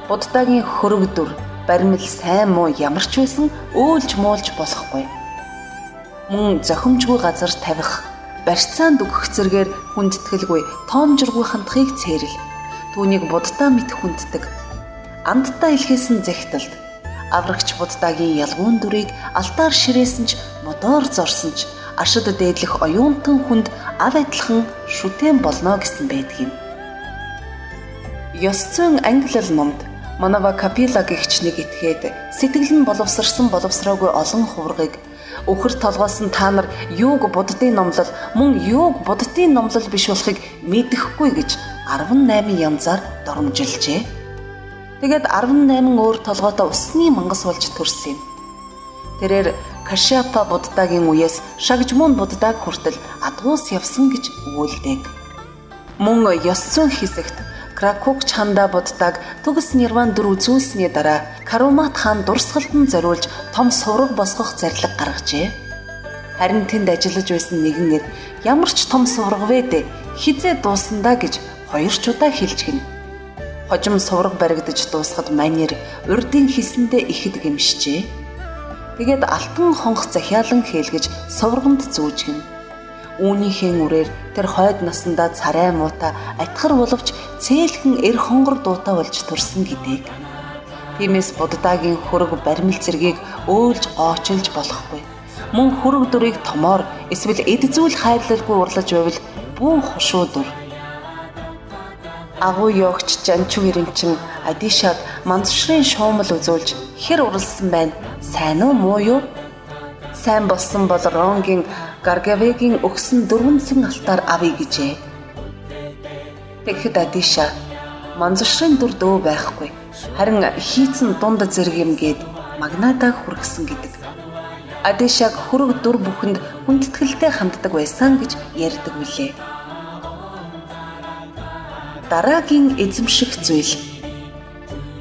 S1: Буддагийн хөрөг дүр, баримл сайн муу ямар ч байсан өөлж муулж болохгүй. Мөн зохимжгүй газар тавих, барьцаанд өгөх зэргээр хүндэтгэлгүй, тоомжиргүй хандахыг цээрэл. Түүнийг буддаа мэт хүнддэг. Амттай илгээсэн захидалд аврагч буддагийн ялгуун дүрийг алтаар ширээсэн ч модоор зорсон ч ашид дээдлэх оюунтан хүнд ав адилхан шүтэн болно гэсэн байдаг юм. Ёс зүйн ангилал номд Манава Капила гэгч нэг этгээд сэтгэл нь боловсарсан боловсроогүй олон хуврагыг өхөр толгоос нь та нар юуг буддын номлол мөн юуг буддын номлол биш болохыг мэдэхгүй гэж 18 янзаар доромжилжээ. Тэгээд 18 өөр толгойтой усны мангас болж төрсөн юм. Тэрээр Кашьяпа буддагийн үеэс Шагжмун буддаг хүртэл адгуус явсан гэж өгүүлдэг. Мөн ёс зүйн хэсэгт Кракук чанда буддаг төгс нирван дүр үзүүлсэний дараа Карумат хаан дурсгалд нь зориулж том сувраг босгох зарлиг гаргажээ. Харин тэнд ажиллаж байсан нэгэн эр ямар ч том сувраг вэ дээ хизээ дуусандаа гэж хоёр ч удаа хэлж гин. Хожим сувраг баригдаж дуусахад манер урдын хисэндээ ихэд гимшжээ. Тэгээд алтан хонх захиалан хээлгэж сувраганд зүүж гин. Үүнийхээ үрээр тэр хойд насандаа царай муута атхар боловч цээлхэн эр хонгор дуутай болж төрсөн гэдэг. Тиймээс буддагийн хөрөг баримл зэргийг өөлж гоочилж болохгүй. Мөн хөрөг дүрийг томоор эсвэл эд зүйл хайрлалгүй урлаж байвал бүү хошуу дүр. Агуу йогч Жанчу гэрэмчин Адишад мандшрын шуумал үзүүлж хэр уралсан байна? Сайн уу муу юу? Сайн болсон бол Ронгийн Гаргавегийн өгсөн 4 цэн алтаар авъя гэжээ. Тэгэхэд Адиша манзушрын дүр дөө байхгүй. Харин хийцэн дунд зэрэг юм гээд магнадаа хүргэсэн гэдэг. Адишаг хөрөг дүр бүхэнд хүндэтгэлтэй ханддаг байсан гэж ярьдаг билээ. Дараагийн эзэмших зүйл.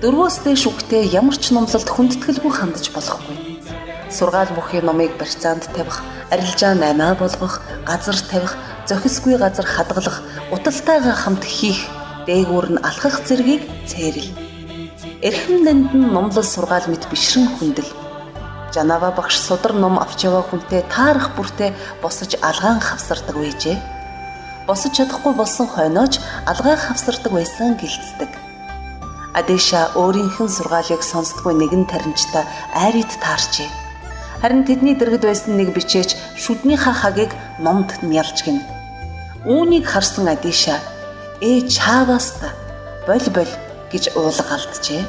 S1: Дөрвөөс дээш үгтэй ямар ч номлолд хүндэтгэлгүй хандаж болохгүй. Сургаал бүхий номыг барьцаанд тавих, арилжаа наймаа болгох, газар тавих, зохисгүй газар хадгалах, гуталтайгаа хамт хийх, дээгүүр нь алхах зэргийг цээрэл. Эрхэм нанд нь номлол сургаал мэт бишрэн хүндэл. Жанава багш судар ном авч яваа хүнтэй таарах бүртээ босож алгаан хавсардаг байжээ. Босож чадахгүй болсон хойнооч алгаа хавсардаг байсан гэлцдэг. Адиша өөрийнх нь сургаалыг сонсдгүй нэгэн таримчтай айрид таарчээ. Харин тэдний дэргэд байсан нэг бичээч шүднийхээ хагийг номд нялж гин. Үүнийг харсан Адиша "Ээ чааваста боль боль" гэж уулга алджээ.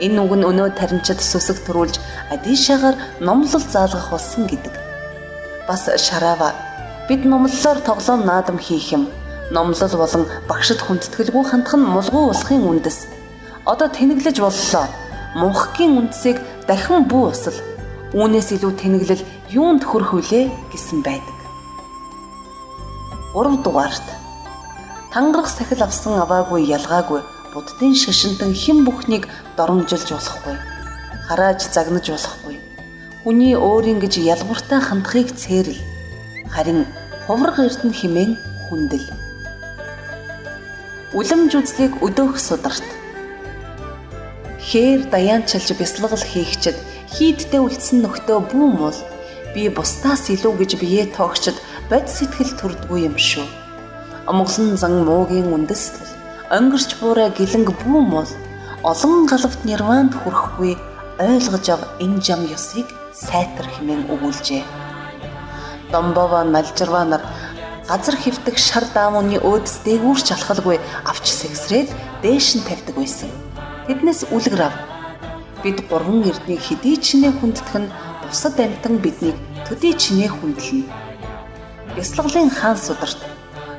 S1: Энэ үг нь өнөө таримчид сүсэг төрүүлж Адишагаар номлол заалгах болсон гэдэг. Бас Шарава бид номлолоор тоглоом наадам хийх юм. Номлол болон багшид хүндэтгэлгүй хандах нь мулгуу болохын үндэс. Одоо тэнэглэж боллоо. Мунхгийн үндсийг дахин бүү усал. Үүнээс илүү тэнэглэл юунд хүрэх вүлээ гэсэн байдаг. 3 дугаарт тангарах сахил авсан аваагүй ялгаагүй буддын шашинтан хэн бүхнийг доромжилж болохгүй. Харааж загнаж болохгүй. Хүний өөрийн гэж ялгууртай хандахыг цээрэл. Харин хувраг эрдэнэ хэмээн хүндэл. Үлэмж үзлийг өдөөх сударт. Хээр даяанчилж бясалгал хийгчэд хийдтэй үлдсэн нөхдөө бүү мул би бусдаас илүү гэж бие тоогчд бод сэтгэл төрдгүй юм шүү. Омглон зан муугийн үндэс тул онгирч буурай гэлэнг бүү мул олон галавт нирванд хүрэхгүй ойлгож ав энэ жам ёсыг сайтар хэмээн өгүүлжээ. Домбова налжирва нар газар хэвтэх шар даамууны өөдс дээгүүр ч алхалгүй авч сэгсрээд дээш нь тавьдаг байсан. Тэднээс үлгэр ав. Бид гурван эрднийг хэдий чинээ хүндэтгэх нь бусад амьтан биднийг төдий чинээ хүндлэнэ. Бясалгалын хаан сударт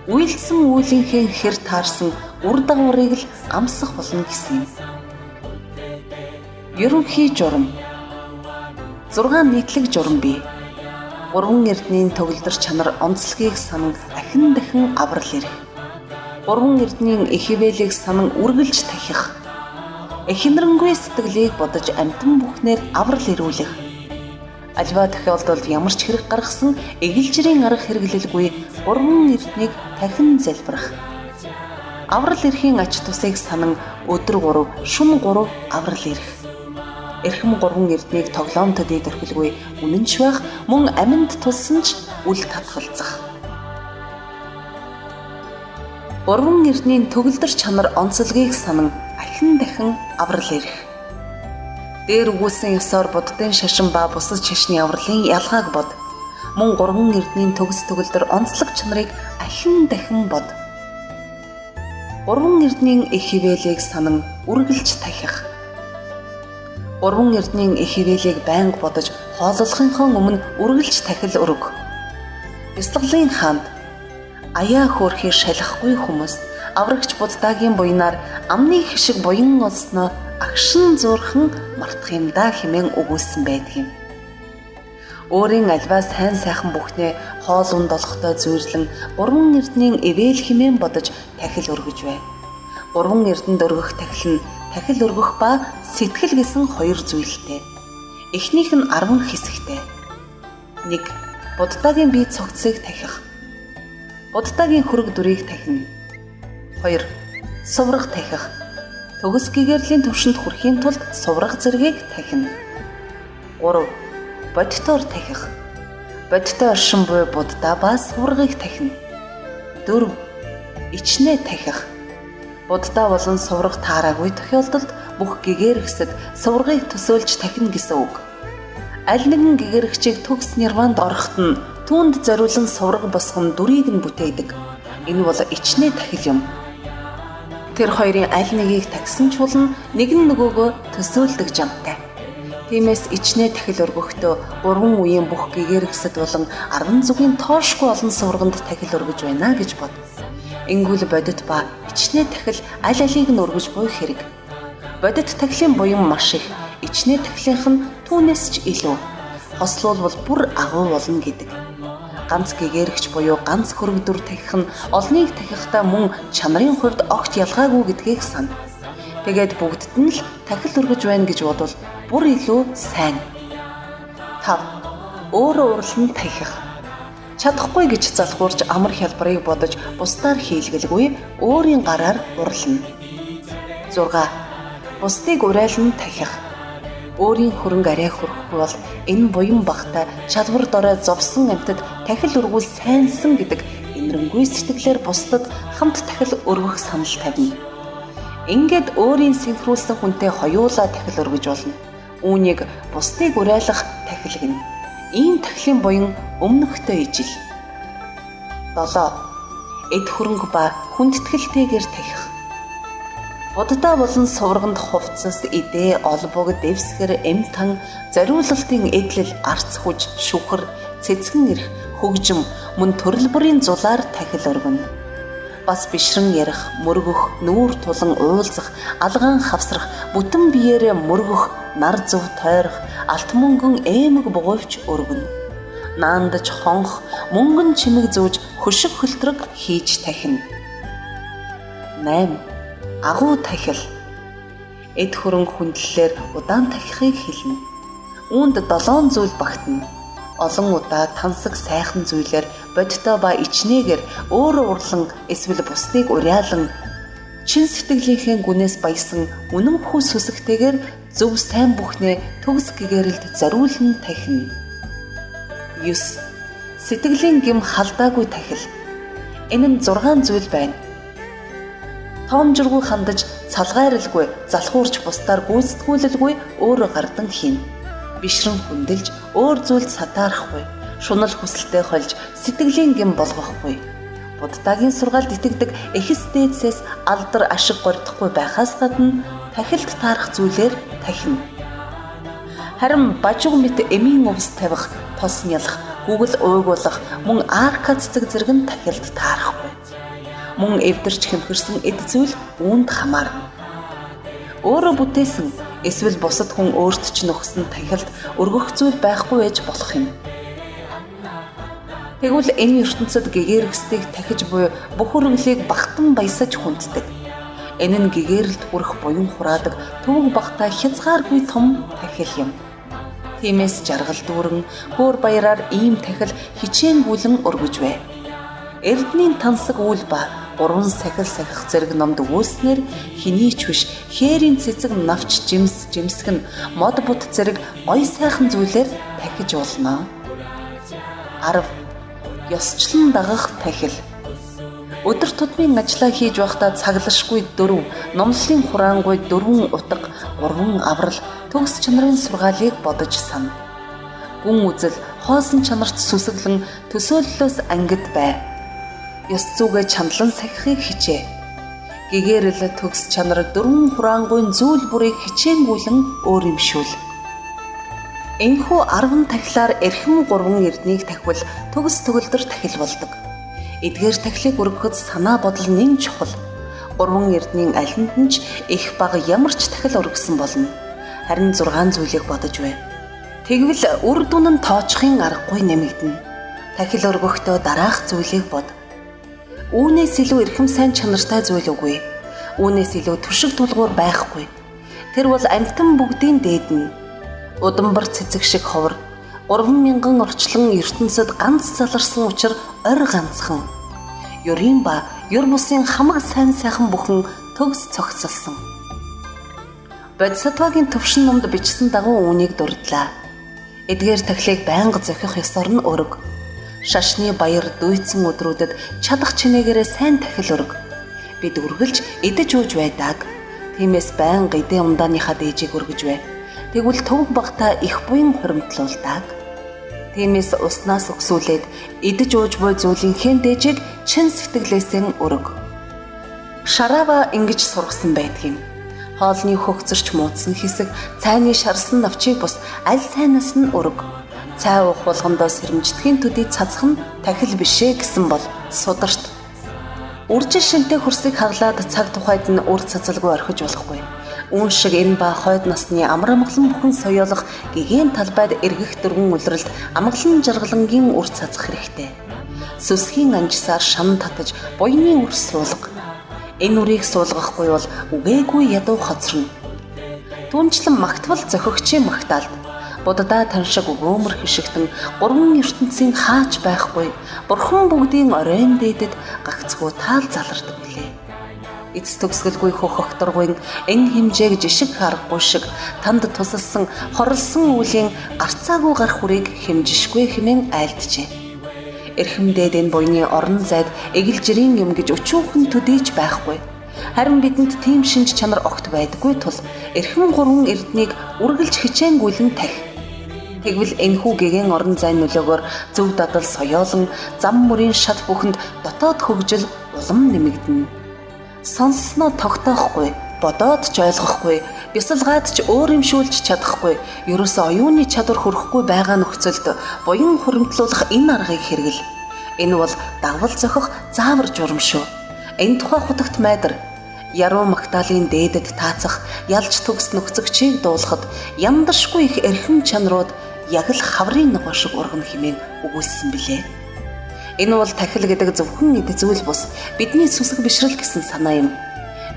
S1: уйлдсан үйлийнхээ хэр таарсан үр дагаврыг л амсах болно гэсэн юм. Ерөнхий журам. 6 нийтлэг журам бий. Гурван эрдний төгөлдөр чанар онцлогийг санан ахин дахин аврал ирэх. Гурван эрдний их хിവэлийг санан үргэлж тахих. Эхнэрэнгүй сэтгэлийг бодож амьтан бүхнээр аврал ирүүлэх. Аливаа тохиолдолд ямар ч хэрэг гаргасан эгэлжрийн арга хэрэглэлгүй гурван эрднийг тахин залбирах. Аврал эрхийн ач тусыг санан өдөр 3, шөнө 3 аврал ирэх. Эрхэм гурван эрднийг тоглоом төдий дөрхөлгүй үнэнч байх, мөн аминд тулсан ч үл татгалзах. Гурван эрдний төгөлдөр чанар онцлогийг санан ахин дахин аврал ирэх. Дээр өгүүлсэн ёсоор буддын шашин ба бусад шашны авралын ялгааг бод. Мөн гурван эрдний төгс төгөлдөр онцлог чанарыг ахин дахин бод. Гурван эрдний их хിവэлийг санан үргэлж тахих. Гурван эрдний их хിവэлийг байнга бодож хооллохынхоо өмнө үргэлж тахил өрг. Бясалгалын хаанд аяа хөөрхий шалахгүй хүмүүс аврагч буддаагийн буянаар амны хишиг буян олсноо агшин зуурхан мартах юм да хэмээн өгүүлсэн байдаг юм. Өөрийн альва сайн сайхан бүхнээ хоол унд олохдоо зүйрлэн гурван эрдний ивэл хэмээн бодож тахил өргөж бай. Гурван эрдэнд өргөх тахил нь тахил өргөх ба сэтгэл гэсэн хоёр зүйлтэй. Эхнийх нь 10 хэсэгтэй. 1. Буддаагийн бие цогцсыг тахих. Буддаагийн хөрөг дүрийг тахина. 2. Суврах тахих. Төгс гэгэрлийн төвшөнд хүрэхийн тулд суврах зэргийг тахина. 3. Бодитоор тахих. Бодитой оршин буй буддаа ба суврагыг тахина. 4. Ичнээ тахих. Буддаа болон сувраг таараагүй тохиолдолд бүх гэгэрэгсэд суврагыг төсөөлж тахина гэсэн үг. Аль нэгэн гэгэрэгчийг төгс нирванд ороход нь түүнд зориулан сувраг босгон дүрийг нь бүтээдэг. Энэ бол ичнээ тахил юм. Тэр хоёрын аль нэгийг тахисан ч болно, нэг нь нөгөөгөө төсөөлдөг жамтай. Тиймээс ичнээ тахил өргөхдөө гурван үеийн бүх гэгэрэгсэд болон 10 зүгийн тоошгүй олон сувраганд тахил өргөж байна гэж бод. Ингүүл бодит ба ичнээ тахил аль алийг нь өргөж буй хэрэг. Бодит тахилын буян маш их, ичнээ тахилынх нь түүнээс ч илүү. Хослуулбал бүр агуу болно гэдэг. Ганц гэгэрэгч буюу ганц хөрөг дүр тахих нь олныг тахихдаа мөн чанарын хувьд огт ялгаагүй гэдгийг сана. Тэгээд бүгдд нь л тахил өргөж байна гэж бодвол бүр илүү сайн. 5. Өөрөө урлан тахих. Чадахгүй гэж залхуурч амар хялбарыг бодож бусдаар хийлгэлгүй өөрийн гараар урлана. 6. Бусдыг урайлан тахих. Өөрийн хөрөнгө арай хөрөхгүй бол энэ буян багтай чадвар дорой зовсон амьтад тахил өргүүл сайнсан гэдэг энэрэнгүй сэтгэлээр бусдад хамт тахил өргөх санал тавина. Ингээд өөрийн синхруулсан хүнтэй хоёулаа тахил өргөж болно. Үүнийг бусдыг урайлах тахил гэнэ. Ийм тахилын буян өмнөхтэй ижил. 7. Эд хөрөнгө ба хүндэтгэлтэйгээр тахих. Буддаа болон сувраганд хувцас, идээ, олбог, дэвсгэр, эмтан, зориулалтын эдлэл, арц хүж, шүхэр, цэцгэн эрх, хөгжим, мөн төрөл бүрийн зулаар тахил өргөнө. Бас бишрэн ярих, мөргөх, нүүр тулан уулзах, алгаан хавсрах, бүтэн биеэрээ мөргөх, нар зөв тойрох, алт мөнгөн ээмэг бугуйвч өргөнө. Наандаж хонх, мөнгөн чимэг зүүж хөшиг хөлтрөг хийж тахина. 8. Агуу тахил. Эд хөрөнгө хүндлэлээр удаан тахихыг хэлнэ. Үүнд 7 зүйл багтана. Олон удаа тансаг сайхан зүйлээр бодиттой ба ичнээгээр өөрөө урлан эсвэл бусдыг уриалан чин сэтгэлийнхээ гүнээс баясан үнэн хүү сүсэгтэйгээр зөв сайн бүхнээ төгс гэгэрэлд зориулан тахина. 9. Сэтгэлийн гэм халдаагүй тахил. Энэ нь 6 зүйл байна. Тоомжиргүй хандаж цалгайралгүй залхуурч бусдаар гүйцэтгүүлэлгүй өөрөө гардан хийнэ. Бишрэн хүндэлж өөр зүйлд сатаарахгүй, шунал хүсэлтэд холж сэтгэлийн гэм болгохгүй. Буддагийн сургаалд итгэдэг эхэс дээдсээс алдар ашиг гордохгүй байхаас гадна тахилд таарах зүйлээр тахина. Харин бажуу мэт эмийн увс тавих, тос нялах, гүгэл уйгуулах, мөн арка цэцэг зэрэг нь тахилд таарахгүй. Мөн эвдэрч хэмхэрсэн эд зүйл үүнд хамаарна. Өөрөө бүтээсэн эсвэл бусад хүн өөрт чинь өгсөн тахилд өргөх зүйл байхгүй байж болох юм. Тэгвэл энэ ертөнцид гэгээргэсдийг тахиж буй бүх өргөлийг багтан баясаж хүнддэг. Энэ нь гэгээрэлд хүрэх буян хураадаг төвөг багтаа хязгааргүй том тахил юм. Тиймээс жаргал дүүрэн хөөр баяраар ийм тахил хичээнгүйлэн өргөж бай. Эрдэнийн тансаг үйл ба гурван сахил сахих зэрэг номд өгүүлснээр хэний ч биш хээрийн цэцэг навч жимс жимсгэн мод бут зэрэг гоё сайхан зүйлээр тахиж болно. 10. Ёсчлон дагах тахил. Өдөр тутмын ажлаа хийж байхдаа цаглашгүй дөрөв, номлолын хураангуй дөрвөн утга, гурван аврал, төгс чанарын сургаалыг бодож сана. Гүн үзэл, хоосон чанарт сүсэглэн төсөөллөөс ангид бай. Ёс зүгээ чандлан сахихыг хичээ. Гэгээрэл төгс чанар дөрвөн хураангуйн зүйл бүрийг хичээнгүйлэн өөрөмшүүл. Энэхүү 10 тахилаар эрхэм гурван эрднийг тахивал төгс төгөлдөр тахил болдог. Эдгээр тахилыг өргөхөд санаа бодол нэн чухал. Гурван эрднийн алинд нь ч их бага ямар ч тахил өргөсөн болно. Харин 6 зүйлийг бодож бай. Тэгвэл үр дүн нь тоочхын аргагүй нэмэгдэнэ. Тахил өргөхдөө дараах зүйлийг бод. Үүнээс илүү эрхэм сайн чанартай зүйл үгүй. Үүнээс илүү түшиг тулгуур байхгүй. Тэр бол амьтан бүгдийн дээд нь. Удамбар цэцэг шиг ховор 3000 орчлон ертөнцид ганц заларсан учир орь ганцхан. Ерийн ба ер бусын хамаг сайн сайхан бүхэн төгс цогцолсон. Бодисатвагийн төвшин номд бичсэн дагуу үүнийг дурдлаа. Эдгээр тахилыг байнга зохих ёсоор нь өрг. Шашны баяр дүйцэн өдрүүдэд чадах чинээгээрээ сайн тахил өрг. Бид үргэлж идэж ууж байдаг. Тиймээс байнга эдээ ундааныхаа дээжийг өргөж бай. Тэгвэл төвөг багтаа их буян хуримтлуулдаг. Тиймээс уснаас өгсүүлээд идэж ууж буй зүйлийнхээ дээжийг чин сэтгэлээсээ өрг. Шарава ингэж сургасан байдаг юм. Хоолны хөгцөрч муудсан хэсэг, цайны шарсан навчийг бус аль сайнаас нь өрг. Цай уух болгондоо сэрэмжтгийн төдий цацах нь тахил бишээ гэсэн бол сударт. Үржил шинтэй хөрсийг хаглаад цаг тухайд нь үр цацалгүй орхиж болохгүй. Үүн шиг энэ ба хойд насны амар амгалан бүхэн соёолох гэгээн талбайд эргэх дөрвөн улиралд амгалан жаргалангийн үр цацах хэрэгтэй. Сүсгийн анжсаар шан татаж буяны үр суулга. Энэ үрийг суулгахгүй бол үгээгүй ядуу хоцорно. Түүнчлэн магтвал зохигчийн магтаалд Буддаа тань шиг өгөөмөр хишигтэн гурван ертөнцийн хаач байхгүй бурхан бүгдийн оройн дээдэд гагцхүү таал залардаг билээ. Эц төгсгөлгүй хөх огторгуйн энэ хэмжээг жишг харахгүй шиг танд тусалсан хорлсон үлийн гарцаагүй гарах үрийг хэмжишгүй хэмээн айлджээ. Эрхэмдээд энэ буйны орон зайд эгэл жирийн юм гэж өчүүхэн төдийч байхгүй. Харин бидэнд тийм шинж чанар огт байдаггүй тул эрхэм гурван эрднийг үргэлж хичээнгүйлэн тах. Тэгвэл энэхүү гэгээн орон зайн нөлөөгөөр зөв дадал соёолон зам мөрийн шат бүхэнд дотоод хөгжил улам нэмэгдэнэ. Сонссноо тогтоохгүй, бодоод ч ойлгохгүй, бясалгаад ч өөрөмшүүлж чадахгүй, ерөөсөө оюуны чадвар хүрэхгүй байгаа нөхцөлд буян хуримтлуулах энэ аргыг хэрэгэл. Энэ бол дагвал зохих заавар журам шүү. Энэ тухай хутагт майдар яруу магтаалын дээдэд таацах ялж төгс нөхцөгчийг дуулахад яндаршгүй их эрхэм чанарууд яг л хаврын ногоо шиг ургана хэмээн өгүүлсэн билээ. Энэ бол тахил гэдэг зөвхөн эд зүйл бус бидний сүсэг бишрэл гэсэн санаа юм.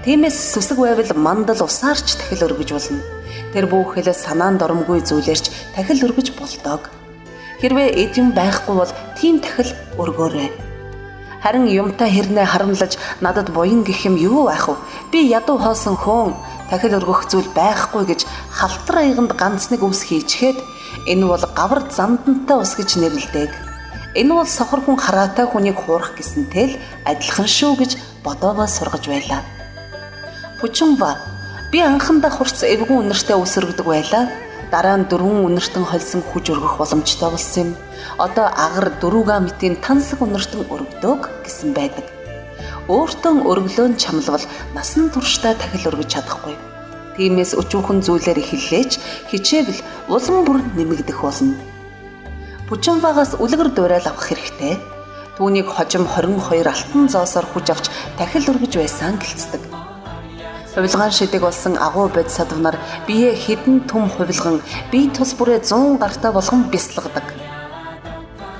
S1: Тиймээс сүсэг байвал мандал усаарч тахил өргөж болно. Тэр бүхэл санаанд оромгүй зүйлээрч тахил өргөж болдог. Хэрвээ эд юм байхгүй бол тийм тахил өргөөрэй. Харин юмтай хэрнээ харамлаж надад буян гэх юм юу байх вэ? Би ядуу хоосон хөөн тахил өргөх зүйл байхгүй гэж халтар аяганд ганц нэг өвс хийчихэд энэ бол гавар зандантай ус гэж нэрлэдэг. Энэ бол сохор хүн хараатай хүнийг хуурах гэсэнтэй л адилхан шүү гэж бодоогоо сургаж байлаа. Пүчүнва би анхандаа хурц эвгүй үнэртэй ус өргөдөг байлаа. Дараа нь 4 үнэртэн холсон хүж өргөх боломжтой болсон юм. Одоо агар 4 мэтийн тансаг үнэртэн өргөдөг гэсэн байдаг. Өөртөө өргөлөөн чамлавал насан туршдаа тахил өргөж чадахгүй. Тиймээс өчүүхэн зүйлээр эхэллээч хичээвэл улам бүр нэмэгдэх болно. Пүчинвагаас үлгэр дуурайл авах хэрэгтэй. Түүнийг хожим 22 алтан зоосоор хүж авч тахил өргөж байсан гэлцдэг. Хувилгаан шидэг болсон агуу бодисадв нар бие хэдэн түм хувилган бие тус бүрээ 100 гартай болгон бясалгадаг.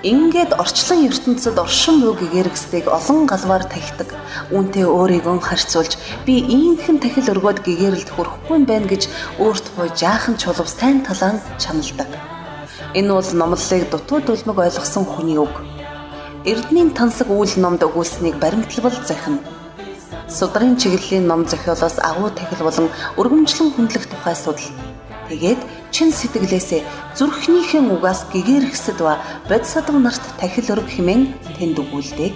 S1: Ингээд орчлон ертөнцид оршин буй гэгэрэгсдийг олон галваар тахидаг. Үүнтэй өөрийгөө харьцуулж би иймхэн тахил өргөөд гэгэрэлд хүрэхгүй юм байна гэж өөрт буй жаахан чулав сайн талаан чаналдаг. Энэ бол номлолыг дутуу дулмаг ойлгосон хүний үг. Эрдэнийн тансаг үйл номд өгүүлснийг баримтлавал захина. Судрын чиглэлийн ном зохиолоос агуу тахил болон өргөмжлөн хүндлэх тухай судал. Тэгээд чин сэтгэлээсээ зүрхнийхэн угаас гэгэрэгсэд ба бодисадв нарт тахил өрг хэмээн тэнд өгүүлдэг.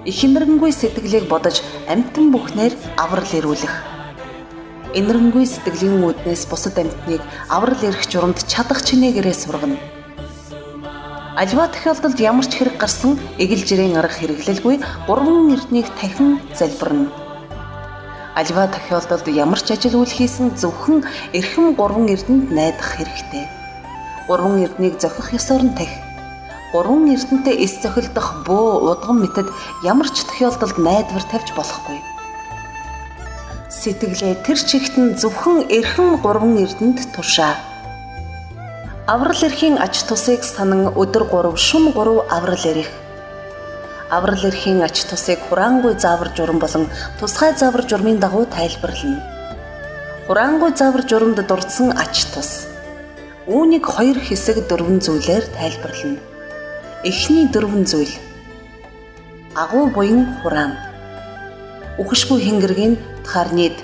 S1: Их энэрэнгүй сэтгэлийг бодож амьтан бүхнээр аврал ирүүлэх. Энэрэнгүй сэтгэлийн үүднээс бусад амьтныг аврал ирэх журамд чадах чинээгээрээ сургана. Аливаа тохиолдолд ямар ч хэрэг гарсан эгэл жирийн арга хэрэглэлгүй гурван эрднийг дахин залбирна. Аливаа тохиолдолд ямар ч ажил үйл хийсэн зөвхөн эрхэм гурван эрдэнэд найдах хэрэгтэй. Гурван эрднийг зохих ёсоор нь тах. Гурван эрдэнэтэй эс зохилдох бөө удган мэтэд ямар ч тохиолдолд найдвар тавьж болохгүй. Сэтгэлээ тэр чигт нь зөвхөн эрхэм гурван эрдэнэд тушаа. Аврал эрхийн ач тусыг санан өдөр 3 шөнө 3 аврал эрэх. Аврал эрхийн ач тусыг хураангуй заавар журам болон тусгай заавар журмын дагуу тайлбарлана. Хураангуй заавар журамд дурдсан ач тус. Үүнийг 2 хэсэг 4 зүйлээр тайлбарлана. Эхний 4 зүйл. Агуу буян хураан. Үхэшгүй хэнгэргийн тхарнид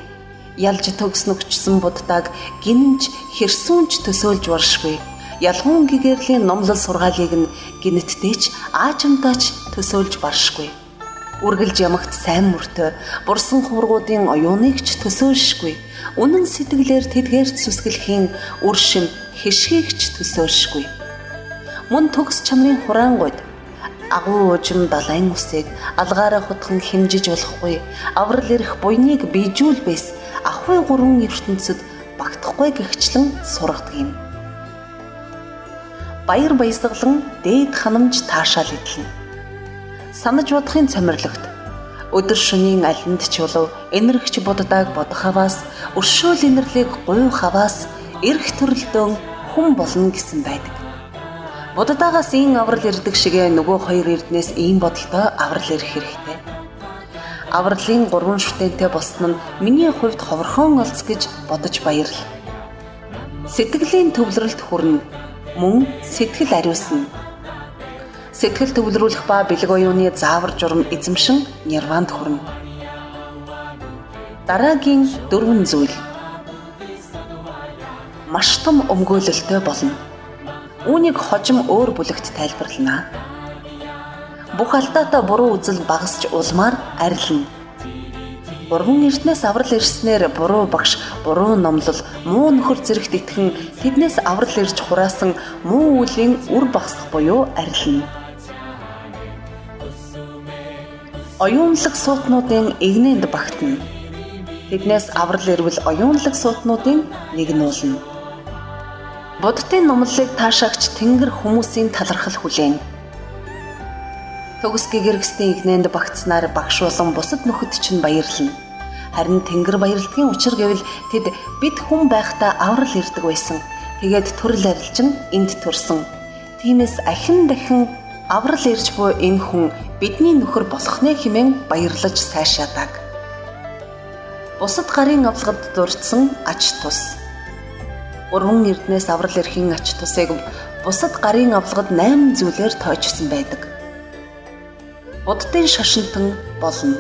S1: ялж төгснөгчсөн буддааг гинэнч хэрсүүнч төсөөлж баршгүй. Ялгуун гэгэрлийн номлол сургаалыг нь гинэттэйч аажимтайч төсөөлж баршгүй. Үргэлж ямагт сайн мөртөө бурсан хуврагуудын оюуныг ч төсөөлшгүй. Үнэн сэтгэлээр тэдгээрт сүсгэлхийн үр шим хишгийг ч төсөөлшгүй. Мөн төгс чанарын хураангуйд агуу уужим далайн үсийг алгаараа хутхан хэмжиж болохгүй. Аврал ирэх буйныг бийжүүлбэс ахуй гурван ертөнцид багтахгүй гэгчлэн сургадаг юм. Баяр баясгалан дээд ханамж таашаал идэлнэ. Санаж бодохын цомирлогт өдөр шөнийн алинд чулав энэрхч буддааг бодох хаваас өршөөл инэрлийг гуй хаваас эрх төрөлдөөн хүн болно гэсэн байдаг. Буддаагаас ийн аврал ирдэг шигэ нөгөө хоёр эрднээс ийм бодолтой аврал ирэх хэрэгтэй. Авралын 3 шүтэнтэй болсон нь миний хувьд ховорхон олц гэж бодож баярл. Сэтгэлийн төвлөрөлт хүрнэ. Мөн сэтгэл ариусна. Сэтгэл төвлөрүүлэх ба бэлэг оюуны заавар журам эзэмшин нирванд хүрнэ. Дараагийн 4 зүйл. Маш том өмгөөлөлтөй болно. Үүнийг хожим өөр бүлэгт тайлбарлана. Бүх алдаатай буруу үзэл багасч улмаар арилна. Гурван эрднээс аврал ирснээр буруу багш, буруу номлол, муу нөхөр зэрэгт итгэн тэднээс аврал ирж хураасан муу үеийн үр багасах буюу арилна. Оюунлаг суутнуудын эгнээнд багтана. Тэднээс аврал ирвэл оюунлаг суутнуудын нэг нь уулна. Буддын номлолыг таашаагч тэнгэр хүмүүсийн талархал хүлээн. Төгс гэгэргэсний эгнээнд багтснаар багш болон бусад нөхөд чинь баярлна. Харин тэнгэр баярлдгийн учир гэвэл тэд бид хүн байхдаа аврал ирдэг байсан. Тэгээд төрөл арилжин энд төрсөн. Тиймээс ахин дахин аврал ирж буй энэ хүн бидний нөхөр болох нэ хэмээн баярлаж сайшаадаг. Бусад гарын авлагад дурдсан ач тус. Гурван эрднээс аврал эрхийн ач тусыг бусад гарын авлагад 8 зүйлээр тоочсон байдаг. Буддын шашинтан болно.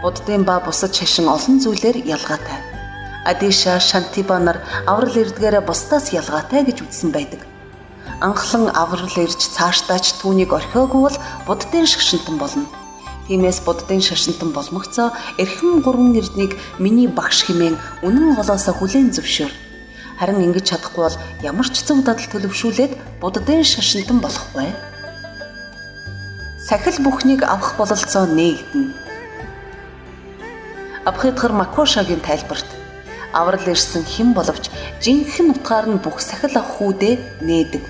S1: Буддын ба бусад шашин олон зүйлээр ялгаатай. Адиша, Шантиба нар аврал ирдгээрээ бусдаас ялгаатай гэж үзсэн байдаг. Анхлан аврал ирж цаашдаа ч түүнийг орхиогүй бол буддын шашинтан болно. Тиймээс буддын шашинтан болмогцоо эрхэм гурван эрднийг миний багш хэмээн үнэн голоосоо хүлээн зөвшөөр. Харин ингэж чадахгүй бол ямар ч зөв дадал төлөвшүүлээд буддын шашинтан болохгүй. Сахил бүхнийг авах бололцоо нээгдэнэ. Абхидхар Макошагийн тайлбарт аврал ирсэн хэн боловч жинхэнэ утгаар нь бүх сахил авах хүүдээ нээдэг.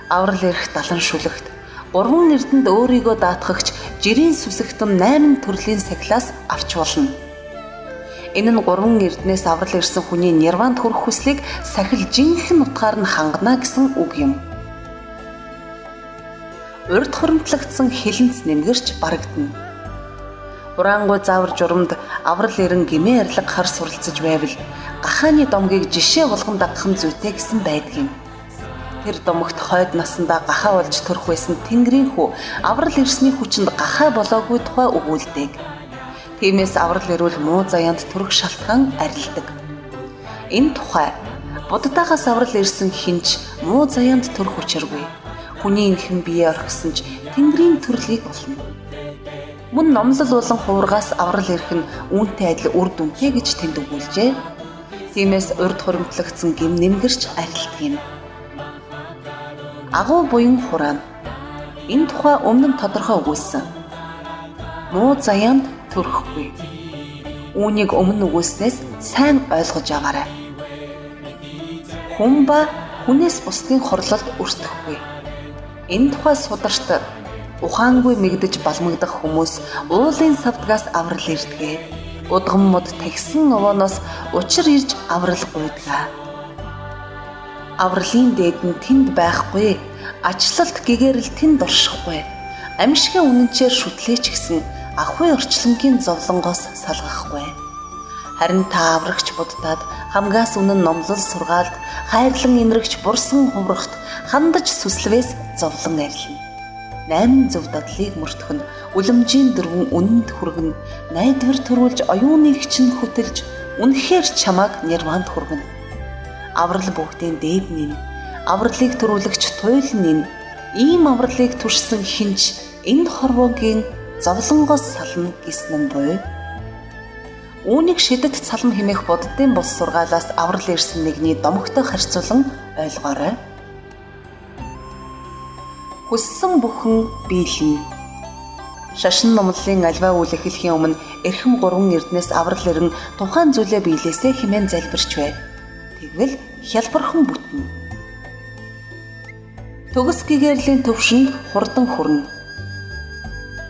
S1: Аврал ирэх далан шүлэгт гурван эрдэнд өөрийгөө даатгагч жирийн сүсэгтэн 8 төрлийн сахилаас авч болно. Энэ нь гурван эрднээс аврал ирсэн хүний нирванд хүрэх хүслийг сахил жинхэнэ утгаар нь хангана гэсэн үг юм. Урд хуримтлагдсан хилэнц нэмгэрч барагдана. Хураангуй заавар журамд аврал ирэн гимээ арилга хар суралцаж байвал гахааны домгийг жишээ болгон дагах нь зүйтэй гэсэн байдаг юм. Тэр домогт хойд насандаа гахаа болж төрөх байсан Тэнгэрийн хүү аврал ирсний хүчинд гахаа болоогүй тухай өгүүлдэг. Тиймээс аврал ирвэл муу заяанд төрөх шалтгаан арилдаг. Энэ тухай Буддагаас аврал ирсэн хинч муу заяанд төрөх учиргүй. Хүний энхэн бие орхисон ч Тэнгэрийн төрлийг олно. Мөн номлол болон хувиргаас аврал ирэх нь үүнтэй адил үр дүнтэй гэж тэнд өгүүлжээ. Тиймээс урд хуримтлагдсан гэм нэмгэрч арилдаг юм. Агуу буян хураана. Энэ тухай өмнө нь тодорхой өгүүлсэн. Муу заяанд төрөхгүй. Үүнийг өмнө өгүүлснээс сайн ойлгож аваарай. Хүн ба хүнээс бусдын хорлолд өртөхгүй. Энэ тухай сударт ухаангүй мэгдэж балмагдах хүмүүс уулын савдгаас аврал ирдэг. Удган мод тагсан овооноос учир ирж аврал гуйдаг. Авралын дээд нь тэнд байхгүй. Ачлалт гэгэрэл тэнд оршихгүй. Амьшгийн үнэнчээр шүтлээч гэсэн ахуй орчлонгийн зовлонгоос салгахгүй. Харин та аврагч буддаад хамгаас үнэн номлол сургаалд хайрлан энэрэгч бурсан хуврахт хандаж сүслвээс зовлон арилна. 8 зөв дадлыг мөртөх нь үлэмжийн дөрвөн үнэнд хүргэнэ. Найдвар төрүүлж оюуныг чинь хөтөлж үнэхээр чамааг нирванд хүргэнэ. Аврал бүгдийн дээд нь энэ. Авралыг төрүүлэгч туйл нь энэ. Ийм авралыг туршсан хинч энэ хорвоогийн зовлонгоос сална гэсэн нь буй. Үүнийг шидэт цалм хэмээх буддын бус сургаалаас аврал ирсэн нэгний домогтой харьцуулан ойлгоорой. Хүссэн бүхэн биелнэ. Шашин номлолын альва үйл эхлэхийн өмнө эрхэм гурван эрднээс аврал ирэн тухайн зүйлээ биелээсэй хэмээн залбирч бай. Тэгвэл хялбархан бүтнэ. Төгс гэгэрлийн төвшөнд хурдан хүрнэ.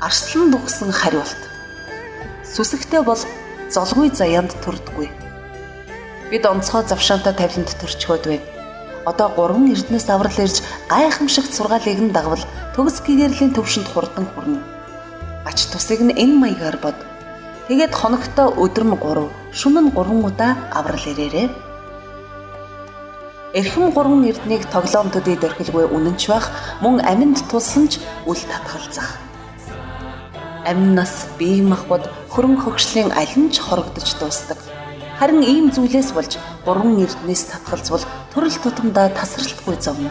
S1: Арслан духсан хариулт. Сүсэгтэй бол золгүй заяанд төрдөггүй. Бид онцгой завшаантай тавиланд төрчхөөд байна. Одоо гурван эрдэнэс аврал ирж гайхамшигт сургаалыг нь дагавал төгс гэгэрлийн төвшөнд хурдан хүрнэ. Ач тусыг нь энэ маягаар бод. Тэгээд хоногтой өдөр нь 3, шөнө нь 3 удаа аврал ирээрэй. Эрхэм гурван эрднийг тоглоом төдий дөрхилгүй үнэнч байх, мөн аминд тулсан ч үл татгалзах. Амин нас бие махбод хөрөнгө хөгшлийн аль нь ч хорогдож дуустдаг. Харин ийм зүйлээс болж гурван эрдэнэс татгалзвал төрөл тутамдаа тасралтгүй зовно.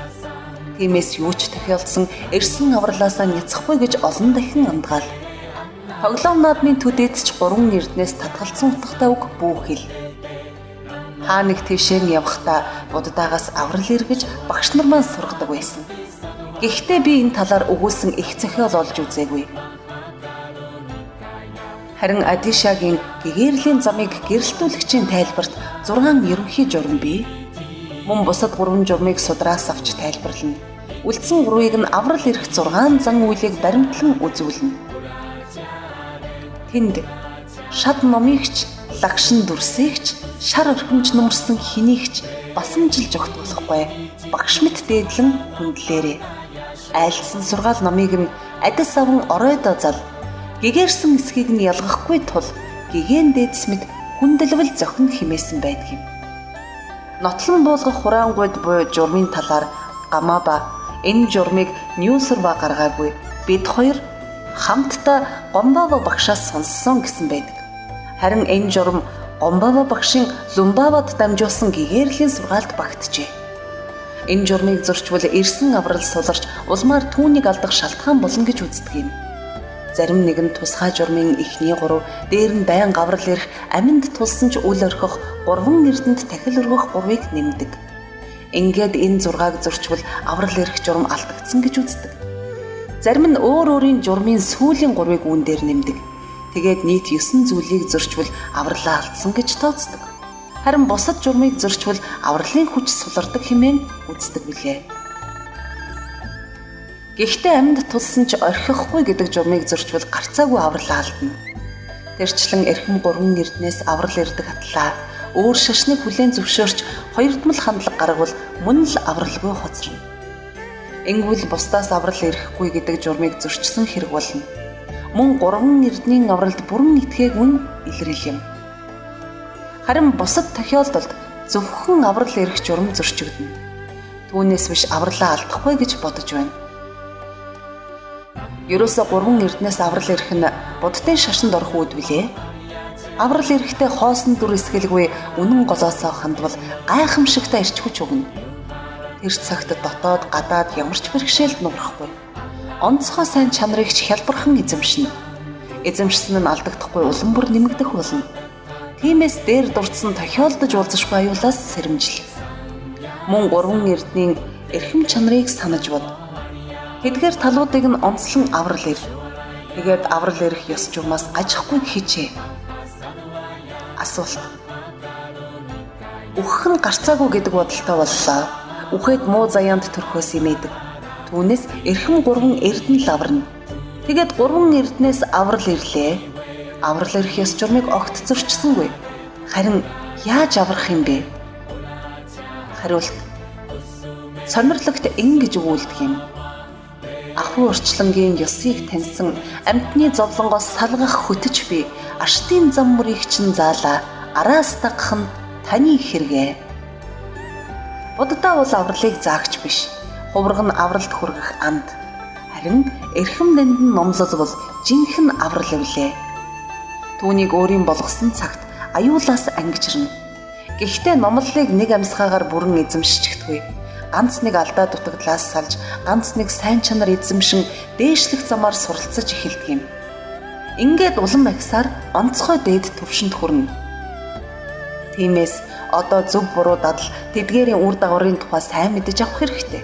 S1: Тиймээс юу ч тохиолдсон эрсэн авралаасаа няцахгүй гэж олон дахин андгаал. Тоглоом наадмын төдийд ч гурван эрдэнэс татгалзсан утгатай үг бүү хэл. Хаа нэг тийшээ явахдаа буддаагаас аврал эргэж багш нар маань сургадаг байсан. Гэхдээ би энэ талаар өгүүлсэн их зохиол олж үзээгүй. Харин Адишагийн гэгэрлийн замыг гэрэлтүүлэгчийн тайлбарт 6 ерөнхий журам бий. Мөн бусад 3 журмыг судраас авч тайлбарлана. Үлдсэн 3-ыг нь аврал ирэх 6 зан үйлийг баримтлан үзүүлнэ. Тэнд шад номыгч, лагшин дүрсийгч, шар орхимж нөмөрсөн хэнийгч басамжилж огт болохгүй. Багш мэт дээдлэн хүндлээрэй. Айлдсан сургаал номыг нь адис аван оройдоо зал. Гэгэрсэн эсхийг нь ялгахгүй тул гэгээн дээдс мэт хүндэлвэл зохин химээсэн байдаг юм. Нотлон буулгах хураангуйд буй журмын талаар Гамаба энэ журмыг Ньюсерва гаргаагүй. Бид хоёр хамтдаа Гомбава багшаас сонссон гэсэн байдаг. Харин энэ журам Гомбава багшийн Лумбавад дамжуулсан гэгэрлийн сургаалд багтжээ. Энэ журмыг зөрчвөл ирсэн аврал суларч улмаар түүнийг алдах шалтгаан болно гэж үздэг юм. Зарим нэг нь тусгай журмын эхний 3, дээр нь байнга аврал ирэх, аминд тулсан ч үл орхих, 3 эрдэнд тахил өргөх 3-ыг нэмдэг. Ингээд энэ 6-аг зөрчвөл аврал ирэх журам алдагдсан гэж үздэг. Зарим нь өөр өөрийн журмын сүүлийн 3-ыг үүн дээр нэмдэг. Тэгээд нийт 9 зүйлийг зөрчвөл авралаа алдсан гэж тооцдог. Харин бусад журмыг зөрчвөл авралын хүч сулардаг хэмээн үздэг билээ. Гэхдээ амьд тулсан ч орхихгүй гэдэг журмыг зөрчвөл гарцаагүй авралаа алдна. Тэрчлэн эрхэм 3 эрднээс аврал ирдэг атлаа. Өөр шашныг хүлээн зөвшөөрч хоёрдмол хандлага гаргавал мөн л авралгүй хоцорно. Ингүүл бусдаас аврал ирэхгүй гэдэг журмыг зөрчсөн хэрэг болно. Мөн 3 эрднийн авралд бүрэн итгээгүй нь илрэл юм. Харин бусад тохиолдолд зөвхөн аврал ирэх журам зөрчигдөнө. Түүнээс биш авралаа алдахгүй гэж бодож байна. Ерөөсөө 3 эрднээс аврал ирэх нь буддын шашинд орох үүд билээ. Аврал ирэхдээ хоосон дүр эсгэлгүй үнэн голоосоо хандвал гайхамшигтай эрч хүч өгнө. Тэр цагт дотоод гадаад ямар ч бэрхшээлд нуурахгүй. Онцгой сайн чанарыг ч хялбархан эзэмшинэ. Эзэмшсэн нь алдагдахгүй улам бүр нэмэгдэх болно. Тиймээс дээр дурдсан тохиолдож уулзашгүй аюулаас сэрэмжил. Мөн 3 эрднийн эрхэм чанарыг санаж бод. Тэдгээр талуудыг нь онцлон аврал ир. Тэгээд аврал ирэх ёс журмаас гажихгүй хичээ. Асуулт. Үхэх нь гарцаагүй гэдэг бодолтой боллоо. Үхээд муу заяанд төрхөөс имээдэг. Түүнээс эрхэм 3 эрдэнэ л аварна. Тэгээд 3 эрднээс аврал ирлээ. Аврал ирэх ёс журмыг огт зөрчсөнгүй. Харин яаж аврах юм бэ? Хариулт. Сонирлогт ингэж өгүүлдэг юм. Ахуй урчлангийн ёсыг таньсан амьтны зовлонгоос салгах хөтөч би арштын зам мөрийг чинь заалаа араас дагах нь таны хэрэгээ. Буддаа бол авралыг заагч биш. Хувраг нь авралд хүргэх анд. Харин эрхэм нандин номлол бол жинхэнэ аврал билээ. Түүнийг өөрийн болгосон цагт аюулаас ангижирна. Гэхдээ номлолыг нэг амьсгаагаар бүрэн эзэмшчихдэггүй. Ганц нэг алдаа дутагдлаас салж, ганц нэг сайн чанар эзэмшин дээшлэх замаар суралцаж эхэлдэг юм. Ингээд улам агсаар онцгой дээд түвшинд хүрнэ. Тиймээс одоо зөв буруу дадал тэдгээрийн үр дагаврын тухай сайн мэдэж авах хэрэгтэй.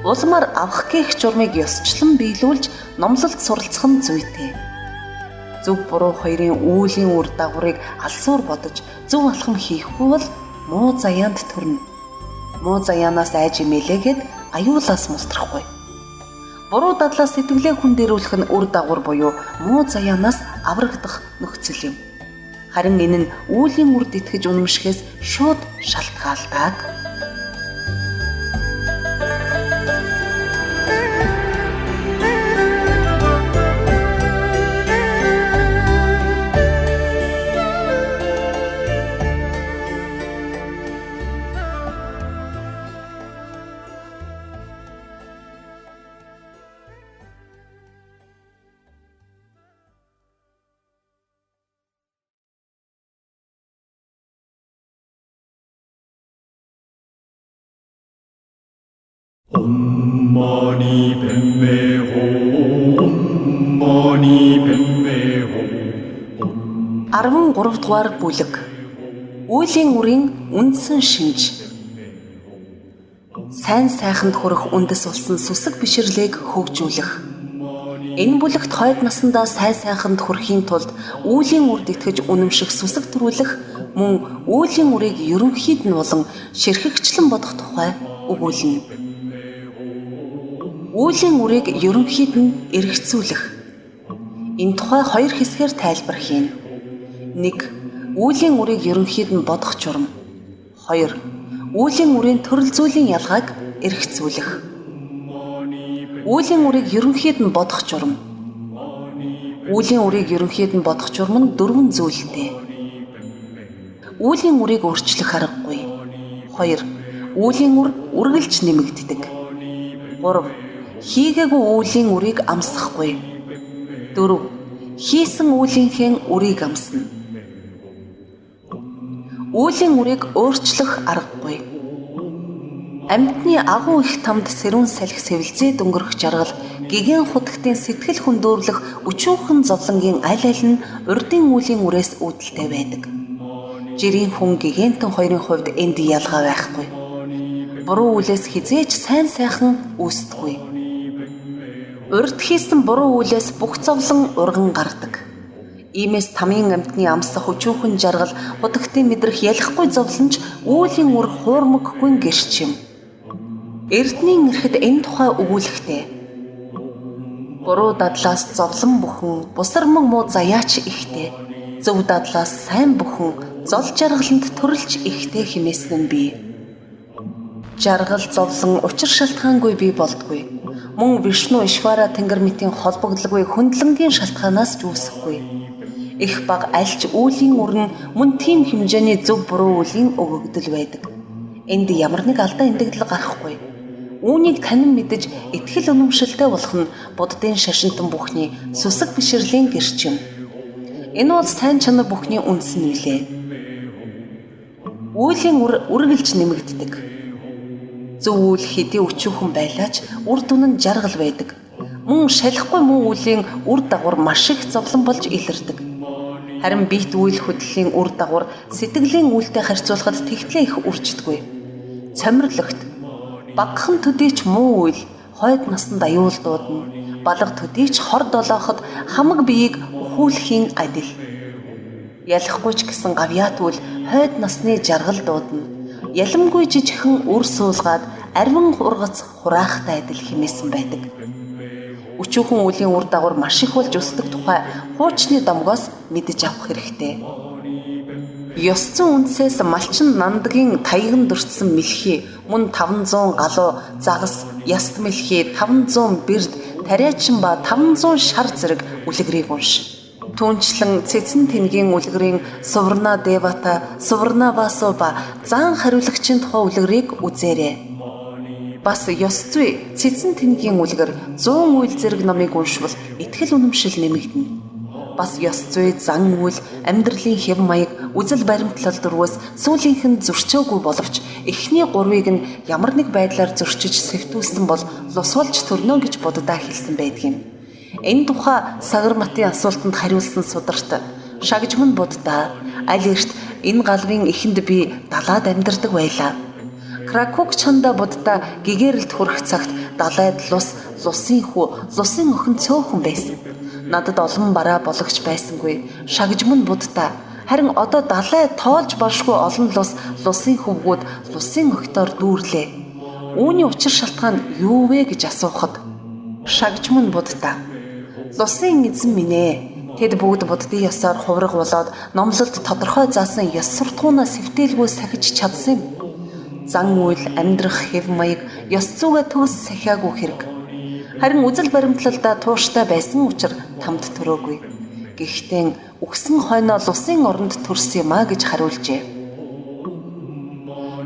S1: Улмаар авах гэх журмыг ёсчлон биелүүлж номлолд суралцах нь зүйтэй. Зөв буруу хоёрын үүлийн үр дагаврыг алсуур бодож зөв алхам хийхгүй бол муу заяанд төрнө. Муу заяанаас айж имээлээгээд аюулаас мултрахгүй. Буруу дадлаас сэтгэлээ хүн дэрүүлэх нь үр дагавар буюу муу заяанаас аврагдах нөхцөл юм. Харин энэ нь үүлийн үрд итгэж үнэмшихээс шууд шалтгаалдаг.
S2: Om mani padme hum, Om mani padme hum.
S1: 13 дугаар бүлэг. Үүлийн үрийн үндсэн шинж. Сайн сайханд хүрэх үндэс болсон сүсэг бишрлийг хөгжүүлэх. Энэ бүлэгт хойд насандаа сайн сайханд хүрэхийн тулд үүлийн үрд итгэж үнэмших сүсэг төрүүлэх мөн үүлийн үрийг ерөнхийд нь болон ширхэгчлэн бодох тухай өгүүлнэ. Үүлийн үрийг ерөнхийд нь эргэцүүлэх. Энэ тухай хоёр хэсгээр тайлбар хийнэ. 1. Үүлийн үрийг ерөнхийд нь бодох журам. 2. Үүлийн үрийн төрөл зүйлийн ялгааг эргэцүүлэх. Үүлийн үрийг ерөнхийд нь бодох журам. Үүлийн үрийг ерөнхийд нь бодох журам нь 4 зүйлтэй. Үүлийн үрийг өөрчлөх аргагүй. 2. Үүлийн үр үргэлж нэмэгддэг. 3. Хийгээгүй үүлийн үрийг амсахгүй. 4. Хийсэн үүлийнхээ үрийг амсна. Үүлийн үрийг өөрчлөх аргагүй. Амьтны агуу их тамд сэрүүн салхи сэвэлзээд өнгөрөх жаргал, гэгэн хутагтын сэтгэл хөндөөрлөх өчүүхэн зовлонгийн аль аль нь урдын үлийн үрээс үүдэлтэй байдаг. Жирийн хүн гэгэнтэн хоёрын хувьд энд ялгаа байхгүй. Буруу үлээс хэзээ ч сайн сайхан үүсдэггүй. Урд хийсэн буруу үлээс бүх зовлон урган гардаг. Иймээс тамийн амьтны амсах өчүүхэн жаргал, хутагтын мэдрэх ялахгүй зовлон ч үүлийн үр хуурмаггүй гэрч юм. Эрдэнийн эрхэд энэ тухай өгүүлэхтэй. Буруу дадлаас зовлон бүхэн, бусарман муу заяач ихтэй. Зөв дадлаас сайн бүхэн, зол жаргаланд төрөлж ихтэй хэмээсэн нь бий. Жаргал зовлон учир шалтгаангүй бий болдгүй. Мөн Вишну Ишвара тэнгэр мэтийн холбогдлоггүй хөндлөнгийн шалтгаанаас ч үүсэхгүй. Их бага альч үүлийн үр нь мөн тийм хэмжээний зөв буруу үлийн өгөгдөл байдаг. Энд ямар нэг алдаа эндэгдэл гарахгүй. Үүнийг танин мэдэж итгэл үнэмшилтэй болох нь буддын шашинтан бүхний сүсэг бишрэлийн гэрч юм. Энэ бол сайн чанар бүхний үндэс нь билээ. Үүлийн үр үргэлж нэмэгддэг. Зөв үйл хэдий өчүүхэн байлаа ч үр дүн нь жаргал байдаг. Мөн шалихгүй муу үлийн үр дагавар маш их зовлон болж илэрдэг. Харин биет үйл хөдлөлийн үр дагавар сэтгэлийн үйлтэй харьцуулахад тэгтлээ их үрждэггүй. Цомирлогт багахан төдий ч муу үйл хойд насанд аюул дуудана. Балга төдий ч хор долооход хамаг биеийг өхүүлэхийн адил. Ялахгүй ч гэсэн гавьяат үйл хойд насны жаргал дуудана. Яламгүй жижигхэн үр суулгаад арвин ургац хураахтай адил хэмээсэн байдаг. Өчүүхэн үлийн үр дагавар маш их болж өсдөг тухай хуучны домгоос мэдэж авах хэрэгтэй. Ёс зүйн үндсээс малчин нандгийн таяган дүртсэн мэлхий, мөн 500 галуу, загас, яст мэлхий, 500 бэрд, тариачин ба 500 шар зэрэг үлгэрийг унш. Түүнчлэн цэцэн тэнгийн үлгэрийн Суварна Девата, Суварна Васу ба зан хариулагчийн тухай үлгэрийг үзээрэй. Бас ёс зүй цэцэн тэнгийн үлгэр 100 үйл зэрэг номыг уншвал итгэл үнэмшил нэмэгдэнэ. Бас ёс зүй, зан үйл, амьдралын хэв маяг, үзэл баримтлал дөрвөөс сүүлийнх нь зөрчөөгүй боловч эхний гурвыг нь ямар нэг байдлаар зөрчиж сэвтүүлсэн бол лус болж төрнө гэж Будда хэлсэн байдаг юм. Энэ тухай Сагарматын асуултанд хариулсан сударт Шагжман Будда аль эрт энэ галвын эхэнд би далаад амьдардаг байлаа. Кракук чанда Будда гэгэрэлд хүрэх цагт далайд лус, лусын хүү, лусын охин цөөхөн байсан. Надад олон бараа бологч байсангүй. Шагжман Будда харин одоо далай тоолж болшгүй олон лус, лусын хөвгүүд, лусын охидоор дүүрлээ. Үүний учир шалтгаан юу вэ гэж асуухад Шагжман Будда лусын эзэн минь ээ. Тэд бүгд буддын ёсоор хувраг болоод номлолд тодорхой заасан ёс суртахуунаа сэвтээлгүй сахиж чадсан юм. Зан үйл, амьдрах хэв маяг, ёс зүйгээ төгс сахиагүй хэрэг. Харин үзэл баримтлалдаа тууштай байсан учир тамд төрөөгүй. Гэхдээ үхсэн хойноо лусын оронд төрсөн юм а гэж хариулжээ.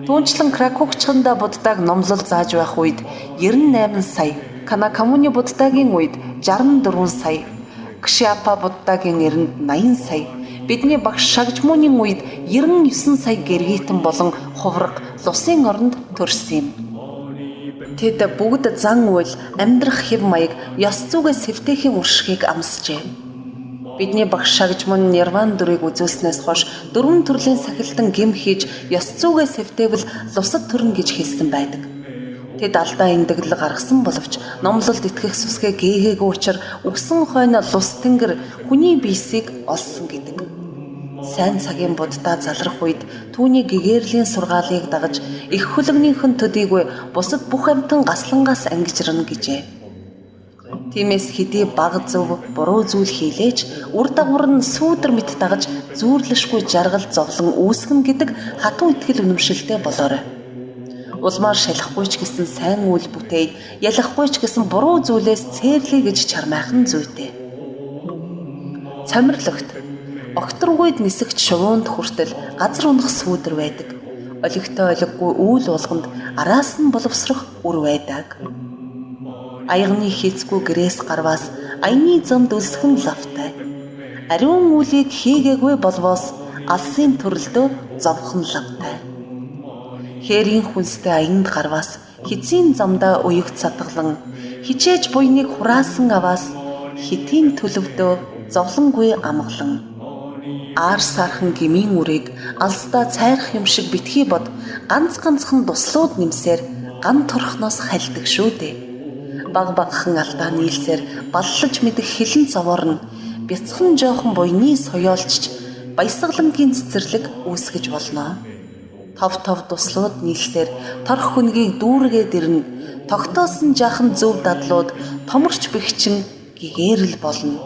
S1: Түүнчлэн Кракугчханда Буддаг номлол зааж байх үед 98 сая, Канакамуни Буддагийн үед 64 сая, Кшиапа Буддагийн эрэнд 80 сая, бидний багш Шагжмунийн үед 99 сая гэргийтэн болон хувраг лусын оронд төрсөн юм. Тэд бүгд зан үйл, амьдрах хэв маяг, ёс зүйгээ сэвтээхийн уршигыг амсжээ. Бидний багш Шагжмун нирван дүрийг үзүүлснээс хойш дөрвөн төрлийн сахилтан гэм хийж ёс зүйгээ сэвтээвэл лусад төрнө гэж хэлсэн байдаг. Тэд алдаа эндэгдэл гаргасан боловч номлолд итгэх сүсгээ гээгээгүй учир үхсэн хойно лус тэнгэр хүний биесийг олсон гэдэг. Сайн цагийн Будда залрах үед түүний гэгэрлийн сургаалыг дагаж их хөлөгнийхэн төдийгүй бусад бүх амьтан гаслангаас ангижирна гэжээ. Тиймээс хэдий бага зөв буруу зүйл хийлээч үр дагавар нь сүүдэр мэт дагаж зүүрлэшгүй жаргал зовлон үүсгэн гэдэг хатуу итгэл үнэмшилтэй болоорой. Улмаар шалахгүй ч гэсэн сайн үйл бүтээе, ялахгүй ч гэсэн буруу зүйлээс цээрлэе гэж чармайхан зүйтэй. Цомирлогт огторгуйд нисэгч шувуунд хүртэл газар унах сүүдэр байдаг. Олигтой олиггүй үйл болгонд араас нь боловсрох үр байдаг. Аягны хийцгүй гэрээс гарваас аяны замд өлсөх нь лавтай. Ариун үйлийг хийгээгүй болвоос алсын төрөлдөө зовхон лавтай. Хээрийн хүнстэй аянд гарваас хизийн замдаа уягт сатглан хичээж буйныг хураасан аваас хитийн төлөвдөө зовлонгүй амгалан. Аар саархан гмийн үрийг алстаа цайрах юм шиг битгий бод, ганц ганцхан дуслууд нэмсээр ган торхноос хальдаг шүү дээ. Баг багхан алдаа нийлсээр баллаж мэдэх хилэн цовоор нь бяцхан жоохон буйны соёолчч баясгалангийн цэцэрлэг үүсгэж болно. Тов тов дуслууд нийлсээр торх хүнгийг дүүргээд ирнэ. Тогтоосон жаахан зөв дадлууд томорч бэхжин гэгээрэл болно.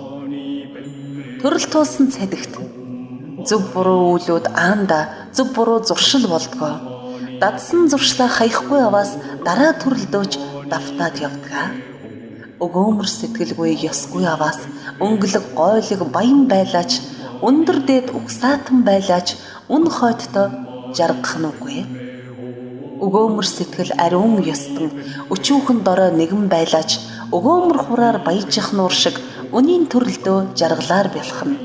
S1: Төрөл туусан цадигт зөв буруу үйлүүд аанда зөв буруу зуршил болдгоо. Дадсан зуршлаа хаяхгүй аваас дараа төрөлдөөч давтаад явдгаа. Өгөөмөр сэтгэлгүй ёсгүй аваас өнгөлөг гойлог баян байлаач өндөр дээд угсаатан байлаач үн хойттой жаргах нь үгүй. Өгөөмөр сэтгэл ариун ёстон өчүүхэн дорой нэгэн байлаач өгөөмөр хураар баяжих нуур шиг үнийн төрөлдөө жаргалаар бялхна.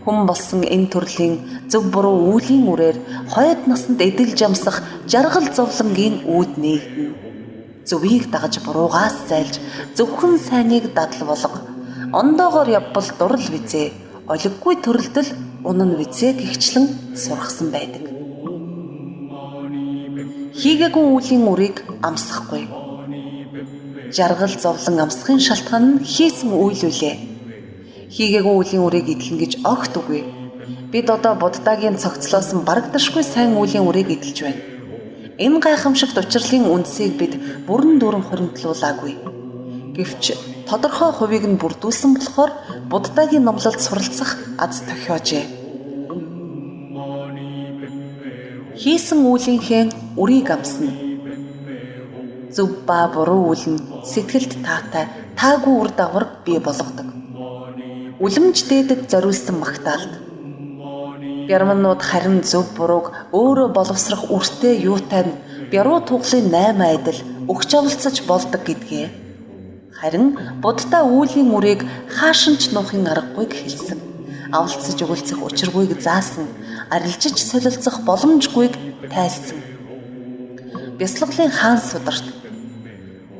S1: Хүн болсон энэ төрлийн зөв буруу үүлийн үрээр хойд насанд эдэлж амсах жаргал зовлонгийн үүд нээгдэнэ. Зөвийг дагаж буруугаас зайлж зөвхөн сайныг дадал болго. Ондоогоор явбал дурал визээ, олиггүй төрөлдөл унан визээ гихчлэн сургасан байдаг. Хийгээгүй үүлийн үрийг амсахгүй. Жаргал зовлон амсахын шалтгаан нь хийсэн үйл үлээ. Хийгээгүй үлийн үрийг эдлэн гэж огт үгүй. Бид одоо Буддагийн цогцлоосон барагдашгүй сайн үлийн үрийг эдэлж байна. Энэ гайхамшигт учирлын үндсийг бид бүрэн дүүрэн хуримтлуулаагүй. Гэвч тодорхой хувийг нь бүрдүүлсэн болохоор Буддагийн номлолд суралцах аз тохиожээ. Хийсэн үйлийнхээ үрийг амсна. Зөв ба буруу үйл нь сэтгэлд таатай таагүй үр дагавар бий болгодог. Үлэмж дээдэд зориулсан магтаалт. Бярманууд харин зөв бурууг өөрөө боловсрох үртэй юутай нь бяруу туглын 8 айдал өгч авалцаж болдог гэдгээ. Харин Буддаа үүлийн үрийг хаашин ч нуухын аргагүйг хэлсэн. Авалцаж өгөлцөх учиргүйг заасан, арилжиж солилцох боломжгүйг тайлсан. Бясалгалын хаан сударт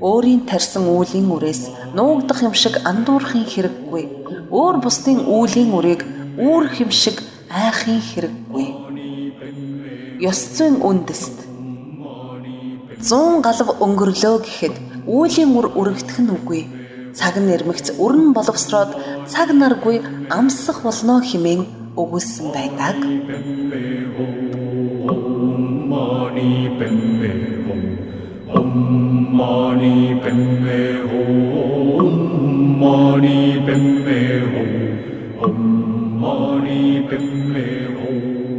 S1: өөрийн тарьсан үүлийн үрээс нуугдах юм шиг андуурахын хэрэггүй. Өөр бусдын үүлийн үрийг үүрэх юм шиг айхын хэрэггүй. Ёс зүйн үндэст 100 галав өнгөрлөө гэхэд үүлийн үр үрэгдэх нь үгүй. Цаг нь ирмэгц өрн боловсроод цаг наргүй амсах болно хэмээн өгүүлсэн байдаг.
S2: Om mani padme hum, Om mani padme hum, Om mani padme hum.